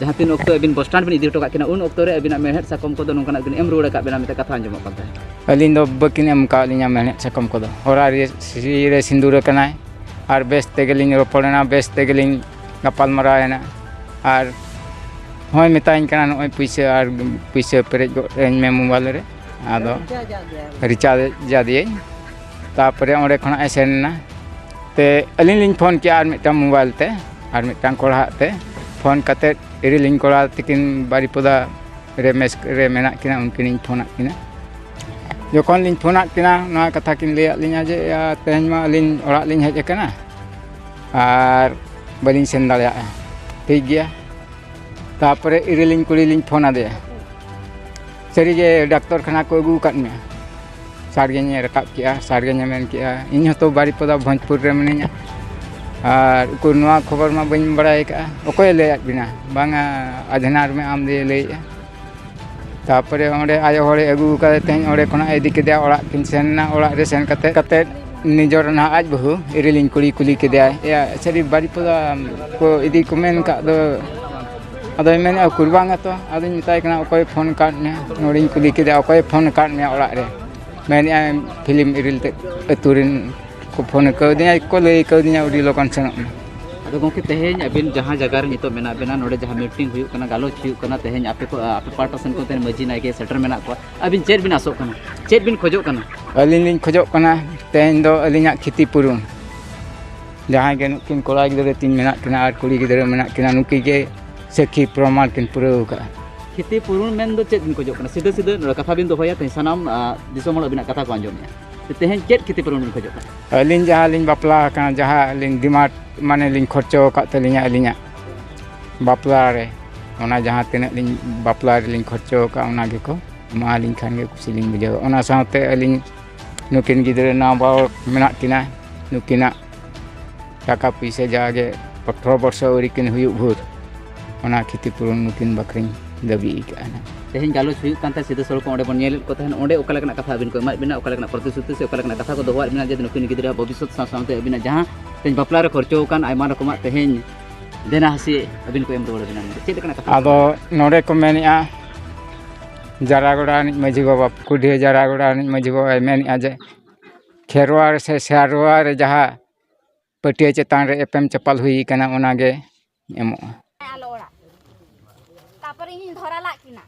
ᱡᱟᱦᱟᱸ ᱛᱤᱱ ᱚᱠᱛᱚ ᱟᱹᱵᱤᱱ ᱵᱚᱥ ᱴᱮᱱᱰ ᱵᱤᱱ ᱤᱫᱤ ᱦᱚᱴᱚ ᱠᱟᱜ ᱠᱤᱱᱟ, ᱩᱱ ᱚᱠᱛᱚ ᱨᱮ ᱟᱹᱵᱤᱱᱟᱜ ᱢᱮᱲᱦᱮᱫ ᱥᱟᱠᱚᱢ ᱠᱚᱫᱚ ᱱᱚᱝᱠᱟᱱᱟᱜ ᱵᱤᱱ ᱮᱢ ᱨᱩᱣᱟᱹᱲ ᱟᱠᱟᱫ ᱵᱮᱱᱟ ᱢᱮᱱᱛᱮ ᱠᱟᱛᱷᱟ ᱟᱸᱡᱚᱢᱚᱜ ᱠᱟᱱ ᱛᱟᱦᱮᱸᱫ᱾ ᱟᱹᱞᱤᱧ ᱫᱚ ᱵᱟᱹᱠᱤᱱ ᱮᱢ ᱠᱟᱣᱟᱫ ᱞᱤᱧᱟ ᱢᱮᱲᱦᱮᱫ ᱥᱟᱠᱚᱢ ᱠᱚᱫᱚ᱾ ᱦᱚᱨᱟ ᱨᱮ ᱥᱤ-, ᱨᱮ ᱥᱤᱸᱫᱩᱨ ᱟᱠᱟᱱᱟᱭ ᱟᱨ ᱵᱮᱥ ᱛᱮᱜᱮᱞᱤᱧ ᱨᱚᱯᱚᱲᱮᱱᱟ, ᱵᱮᱥ ᱛᱮᱜᱮᱞᱤᱧ ᱜᱟᱯᱟᱞᱢᱟᱨᱟᱣ ᱮᱱᱟ᱾ ᱟᱨ ᱦᱚᱸᱭ ᱢᱮᱛᱟᱧ ᱠᱟᱱᱟ, "ᱱᱚᱜᱼᱚᱭ ᱯᱩᱭᱥᱟᱹ, ᱟᱨ ᱯᱩᱭᱥᱟᱹ ᱯᱮᱨᱮᱡ ᱜᱚᱫ ᱟᱹᱧ ᱢᱮ ᱢᱳᱵᱟᱭᱤᱞ ᱨᱮ᱾" ᱟᱫᱚ recharge ᱟᱫᱮᱭᱟᱹᱧ᱾ ᱛᱟᱨᱯᱚᱨᱮ ᱚᱸᱰᱮ ᱠᱷᱚᱱᱟᱜ ᱮ ᱥᱮᱱ ᱮᱱᱟ᱾ ᱛᱮ ᱟᱹᱞᱤᱧ ᱞᱤᱧ ᱯᱷᱳᱱ ᱠᱮᱜᱼᱟ ᱟᱨ ᱢᱤᱫᱴᱟᱝ ᱢᱳᱵᱟᱭᱤᱞ ᱛᱮ, ᱟᱨ ᱢᱤᱫᱴᱟᱝ ᱠᱚᱲᱟᱦᱟᱜ ᱛᱮ ᱯᱷᱳᱱ ᱠᱟᱛᱮᱫ, ᱤᱨᱤᱞᱤᱧ ᱠᱚᱲᱟ ᱛᱤᱠᱤᱱ ᱵᱟᱨᱤᱯᱚᱫᱟ ᱨᱮ ᱢᱮᱥ ᱨᱮ ᱢᱮᱱᱟᱜ ᱠᱤᱱᱟ, ᱩᱱᱠᱤᱱᱤᱧ ᱯᱷᱳᱱᱟᱫ ᱠᱤᱱᱟ᱾ ᱡᱚᱠᱷᱚᱱ ᱞᱤᱧ ᱯᱷᱳᱱᱟᱫ ᱠᱤᱱᱟ, ᱱᱚᱣᱟ ᱠᱟᱛᱷᱟ ᱠᱤᱱ ᱞᱟᱹᱭᱟᱫ ᱞᱤᱧᱟ ᱡᱮ, "ᱭᱟ, ᱛᱮᱦᱮᱧ ᱢᱟ ᱟᱹᱞᱤᱧ ᱚᱲᱟᱜ ᱞᱤᱧ ᱦᱮᱡ ᱟᱠᱟᱱᱟ ᱟᱨ ᱵᱟᱹᱞᱤᱧ ᱥᱮᱱ ᱫᱟᱲᱮᱭᱟᱜᱼᱟ᱾" ᱴᱷᱤᱠ ᱜᱮᱭᱟ᱾ ᱛᱟᱨᱯᱚᱨᱮ ᱤᱨᱤᱞᱤᱧ ᱠᱩᱲᱤ ᱞᱤᱧ ᱯᱷᱳᱱ ᱟᱫᱮᱭᱟ, "ᱥᱟᱹᱨᱤᱜᱮ ᱰᱟᱠᱛᱚᱨ ᱠᱷᱟᱱᱟ ᱠᱚ ᱟᱹᱜᱩ ᱟᱠᱟᱫ ᱢᱮᱭᱟ?" ᱥᱟᱨ ᱜᱮᱧ ᱨᱟᱠᱟᱵ ᱠᱮᱜᱼᱟ, ᱥᱟᱨ ᱜᱮᱧ ᱢᱮᱱ ᱠᱮᱜᱼᱟ, "ᱤᱧ ᱦᱚᱸᱛᱚ ᱵᱟᱨᱤᱯᱚᱫᱟ ᱵᱷᱚᱸᱡᱽᱯᱩᱨ ᱨᱮ ᱢᱤᱱᱟᱹᱧᱟ, ᱟᱨ ᱩᱠᱩᱨ ᱱᱚᱣᱟ ᱠᱷᱚᱵᱚᱨ ᱢᱟ ᱵᱟᱹᱧ ᱵᱟᱲᱟᱭ ᱟᱠᱟᱫᱼᱟ, ᱚᱠᱚᱭᱮ ᱞᱟᱹᱭᱟᱫ ᱵᱤᱱᱟ?" "ᱵᱟᱝᱟ, ᱟᱡᱷᱱᱟᱨ ᱢᱮ, ᱟᱢ ᱫᱚᱭ ᱞᱟᱹᱭᱮᱫᱼᱟ᱾" ᱛᱟᱨᱯᱚᱨᱮ ᱚᱸᱰᱮ ᱟᱭᱳ ᱦᱚᱲᱮ ᱟᱹᱜᱩ ᱟᱠᱟᱫᱮ ᱛᱟᱦᱮᱸᱫ, ᱚᱸᱰᱮ ᱠᱷᱚᱱᱟᱜ ᱤᱫᱤ ᱠᱮᱫᱮᱭᱟ, ᱚᱲᱟᱜ ᱠᱤᱱ ᱥᱮᱱ ᱮᱱᱟ᱾ ᱚᱲᱟᱜ ᱨᱮ ᱥᱮᱱ ᱠᱟᱛᱮ, ᱠᱟᱛᱮ ᱱᱤᱡᱚᱨ ᱱᱟᱦᱟᱜ ᱟᱡ ᱵᱟᱹᱦᱩ ᱤᱨᱤᱞᱤᱧ ᱠᱩᱲᱤ ᱠᱩᱞᱤ ᱠᱮᱫᱮᱭᱟ, "ᱮᱭᱟ, ᱥᱟᱹᱨᱤ ᱵᱟᱨᱤᱯᱚᱫᱟ ᱠᱚ ᱤᱫᱤ ᱠᱚ ᱢᱮᱱ ᱠᱟᱜ ᱫᱚ?" ᱟᱫᱚᱭ ᱢᱮᱱᱮᱫᱼᱟ, "ᱩᱠᱩᱨ ᱵᱟᱝᱟ ᱛᱚ?" ᱟᱫᱚᱧ ᱢᱮᱛᱟᱭ ᱠᱟᱱᱟ, "ᱚᱠᱚᱭ ᱯᱷᱳᱱ ᱠᱟᱫ ᱢᱮᱭᱟ?" ᱱᱚᱰᱮᱧ ᱠᱩᱞᱤ ᱠᱮᱫᱮᱭᱟ, "ᱚᱠᱚᱭ ᱯᱷᱳᱱ ᱠᱟᱫ ᱢᱮᱭᱟ ᱚᱲᱟᱜ ᱨᱮ?" ᱢᱮᱱᱮᱫᱼᱟᱭ, "ᱯᱷᱤᱞᱤᱢ ᱤᱨᱤᱞ ᱛᱮ ᱟᱹᱛᱩ ᱨᱮᱱ ᱠᱚ ᱯᱷᱳᱱ ᱠᱟᱣᱫᱤᱧᱟ, ᱠᱚ ᱞᱟᱹᱭ ᱠᱟᱣᱫᱤᱧᱟ ᱟᱹᱰᱤ ᱞᱚᱜᱚᱱ ᱥᱮᱱᱚᱜ ᱢᱮ᱾" ᱟᱫᱚ ᱜᱚᱢᱠᱮ, ᱛᱮᱦᱮᱧ ᱟᱹᱵᱤᱱ ᱡᱟᱦᱟᱸ ᱡᱟᱭᱜᱟ ᱨᱮ ᱱᱤᱛᱚᱜ ᱢᱮᱱᱟᱜ ᱵᱤᱱᱟ, ᱱᱚᱰᱮ ᱡᱟᱦᱟᱸ ᱢᱤᱴᱤᱝ ᱦᱩᱭᱩᱜ ᱠᱟᱱᱟ, ᱜᱟᱞᱚᱪ ᱦᱩᱭᱩᱜ ᱠᱟᱱᱟ, ᱛᱮᱦᱮᱧ ᱟᱯᱮ ᱠᱚ, ᱟᱯᱮ ᱯᱟᱦᱴᱟ ᱥᱮᱱ ᱠᱷᱚᱱ ᱛᱮᱦᱮᱧ ᱢᱟᱹᱡᱷᱤ ᱱᱟᱭᱠᱮ ᱥᱮᱴᱮᱨ ᱢᱮᱱᱟᱜ ᱠᱚᱣᱟ, ᱟᱹᱵᱤᱱ ᱪᱮᱫ ᱵᱤᱱ ᱟᱥᱚᱜ ᱠᱟᱱᱟ, ᱪᱮᱫ ᱵᱤᱱ ᱠᱷᱚᱡᱚᱜ ᱠᱟᱱᱟ? ᱟᱹᱞᱤᱧ ᱞᱤᱧ ᱠᱷᱚᱡᱚᱜ ᱠᱟᱱᱟ ᱛᱮᱦᱮᱧ ᱫᱚ ᱟᱹᱞᱤᱧᱟᱜ ᱠᱷᱤᱛᱤ ᱯᱩᱨᱩᱱ, ᱡᱟᱦᱟᱸᱭ ᱜᱮ ᱱᱩᱠᱤᱱ ᱠᱚᱲᱟ ᱜᱤᱫᱽᱨᱟᱹ ᱛᱤᱧ ᱢᱮᱱᱟᱜ ᱠᱤᱱᱟ ᱟᱨ ᱠᱩᱲᱤ ᱜᱤᱫᱽᱨᱟᱹ ᱢᱮᱱᱟᱜ ᱠᱤᱱᱟ, ᱱᱩᱠᱤᱱ ᱜᱮ ᱥᱟᱹᱠᱷᱤ ᱯᱨᱚᱢᱟᱱ ᱠᱤᱱ ᱯᱩᱨᱟᱹᱣ ᱠᱟᱜᱼᱟ᱾ ᱠᱷᱤᱛᱤ ᱯᱩᱨᱩᱱ ᱢᱮᱱ ᱫᱚ ᱪᱮᱫ ᱵᱤᱱ ᱠᱷᱚᱡᱚᱜ ᱠᱟᱱᱟ? ᱥᱤᱫᱷᱟᱹ ᱥᱤᱫᱷᱟᱹ ᱱᱚᱰᱮ ᱠᱟᱛᱷᱟ ᱵᱤᱱ ᱫᱚᱦᱚᱭᱟ, ᱛᱮᱦᱮᱧ ᱥᱟᱱᱟᱢ, ᱟ, ᱫᱤᱥᱚᱢ ᱦᱚᱲ ᱟᱹᱵᱤᱱᱟᱜ ᱠᱟᱛᱷᱟ ᱠᱚ ᱟᱸᱡᱚᱢᱮᱜᱼᱟ᱾ ᱛᱮᱦᱮᱧ ᱪᱮᱫ ᱠᱷᱤᱛᱤ ᱯᱩᱨᱩᱱ ᱵᱤᱱ ᱠᱷᱚᱡᱚᱜ ᱠᱟᱱᱟ? ᱟᱹᱞᱤᱧ ᱡᱟᱦᱟᱸ ᱞᱤᱧ ᱵᱟᱯᱞᱟ ᱟᱠᱟᱱᱟ, ᱡᱟᱦᱟᱸ ᱟᱹᱞᱤᱧ ᱰᱤᱢᱟᱱᱰ ᱢᱟᱱᱮ ᱞᱤᱧ ᱠᱷᱚᱨᱪᱚ ᱟᱠᱟᱫ ᱛᱟᱹᱞᱤᱧᱟ ᱟᱹᱞᱤᱧᱟᱜ ᱵᱟᱯᱞᱟ ᱨᱮ, ᱚᱱᱟ ᱡᱟᱦᱟᱸ ᱛᱤᱱᱟᱹᱜ ᱞᱤᱧ ᱵᱟᱯᱞᱟ ᱨᱮᱞᱤᱧ ᱠᱷᱚᱨᱪᱚ ᱟᱠᱟᱫ, ᱚᱱᱟ ᱜᱮᱠᱚ ᱮᱢᱟᱞᱤᱧ ᱠᱷᱟᱱ ᱜᱮ ᱠᱩᱥᱤ ᱞᱤᱧ ᱵᱩᱡᱷᱟᱹᱣᱟ᱾ ᱚᱱᱟ ᱥᱟᱶᱛᱮ ᱟᱹᱞᱤᱧ ᱱᱩᱠᱤᱱ ᱜᱤᱫᱽᱨᱟᱹ ᱱᱟᱣᱟ ᱵᱟᱦᱩ ᱢᱮᱱᱟᱜ ᱠᱤᱱᱟ, ᱱᱩᱠᱤᱱᱟᱜ ᱴᱟᱠᱟ ᱯᱩᱭᱥᱟᱹ ᱡᱟᱜᱮ ᱟᱴᱷᱨᱚ ᱵᱚᱨᱥᱚ ᱟᱹᱣᱨᱤ ᱠᱤᱱ ᱦᱩᱭᱩᱜ ᱵᱷᱳᱨ, ᱚᱱᱟ ᱠᱷᱤᱛᱤ ᱯᱩᱨᱚᱱ ᱱᱩᱠᱤᱱ ᱵᱟᱠᱷᱨᱟᱧ ᱫᱟᱹᱵᱤ ᱟᱠᱟᱫᱼᱟ ᱱᱟᱜ᱾ ᱛᱮᱦᱮᱧ ᱜᱟᱞᱚᱪ ᱦᱩᱭᱩᱜ ᱠᱟᱱ ᱛᱟᱦᱮᱸᱫ, ᱥᱤᱫᱟᱹ ᱥᱚᱲᱚᱠ ᱚᱸᱰᱮ ᱵᱚᱱ ᱧᱮᱞᱮᱫ ᱠᱚ ᱛᱟᱦᱮᱸᱫ, ᱚᱸᱰᱮ ᱚᱠᱟ ᱞᱮᱠᱟᱱᱟᱜ ᱠᱟᱛᱷᱟ ᱟᱹᱵᱤᱱ ᱠᱚ ᱮᱢᱟᱫ ᱵᱤᱱᱟ, ᱚᱠᱟ ᱞᱮᱠᱟᱱᱟᱜ ᱯᱨᱚᱛᱤᱥᱨᱩᱛᱤ ᱥᱮ ᱚᱠᱟ ᱞᱮᱠᱟᱱᱟᱜ ᱠᱟᱛᱷᱟ ᱠᱚ ᱫᱚᱦᱚᱣᱟᱫ ᱵᱤᱱᱟ ᱡᱮ ᱱᱩᱠᱤᱱ ᱜᱤᱫᱽᱨᱟᱹᱣᱟᱜ ᱵᱷᱚᱵᱤᱥᱥᱚᱛ ᱥᱟᱶ ᱥᱟᱶᱛᱮ ᱟᱹᱵᱤᱱᱟᱜ ᱡᱟᱦᱟᱸ ᱛᱮᱦᱮᱧ ᱵᱟᱯᱞᱟ ᱨᱮ ᱠᱷᱚᱨᱪᱚ ᱟᱠᱟᱱ ᱟᱭᱢᱟ ᱨᱚᱠᱚᱢᱟᱜ ᱛᱮᱦᱮᱧ ᱫᱮᱱᱟ ᱦᱟᱹᱥᱤ ᱟᱹᱵᱤᱱ ᱠᱚ ᱮᱢ ᱨᱩᱣᱟᱹᱲ ᱟᱹᱵᱤᱱᱟ, ᱪᱮᱫ ᱞᱮᱠᱟᱱᱟᱜ ᱠᱟᱛᱷᱟ ᱠᱚ? ᱟᱫᱚ ᱱᱚᱰᱮ ᱠᱚ ᱢᱮᱱᱮᱫᱼᱟ, ᱡᱟᱨᱟᱜᱚᱲᱟ ᱨᱤᱱᱤᱡ ᱢᱟᱹᱡᱷᱤ ᱵᱟᱵᱟ, ᱠᱩᱰᱷᱤᱭᱟᱹ ᱡᱟᱨᱟᱜᱚᱲᱟ ᱨᱤᱱᱤᱡ ᱢᱟᱹᱡᱷᱤ ᱵᱟᱵᱟᱭ ᱢᱮᱱᱮᱫᱼᱟ ᱡᱮ ᱠᱷᱮᱨᱣᱟᱲ ᱥᱮ ᱥᱮᱨᱣᱟ ᱨᱮ ᱡᱟᱦᱟᱸ ᱯᱟᱹᱴᱭᱟᱹ ᱪᱮᱛᱟᱱ ᱨᱮ ᱮᱯᱮᱢ ᱪᱟᱯᱟᱞ ᱦᱩᱭ ᱟᱠᱟᱱᱟ, ᱚᱱᱟᱜᱮ ᱮᱢᱚᱜᱼᱟ᱾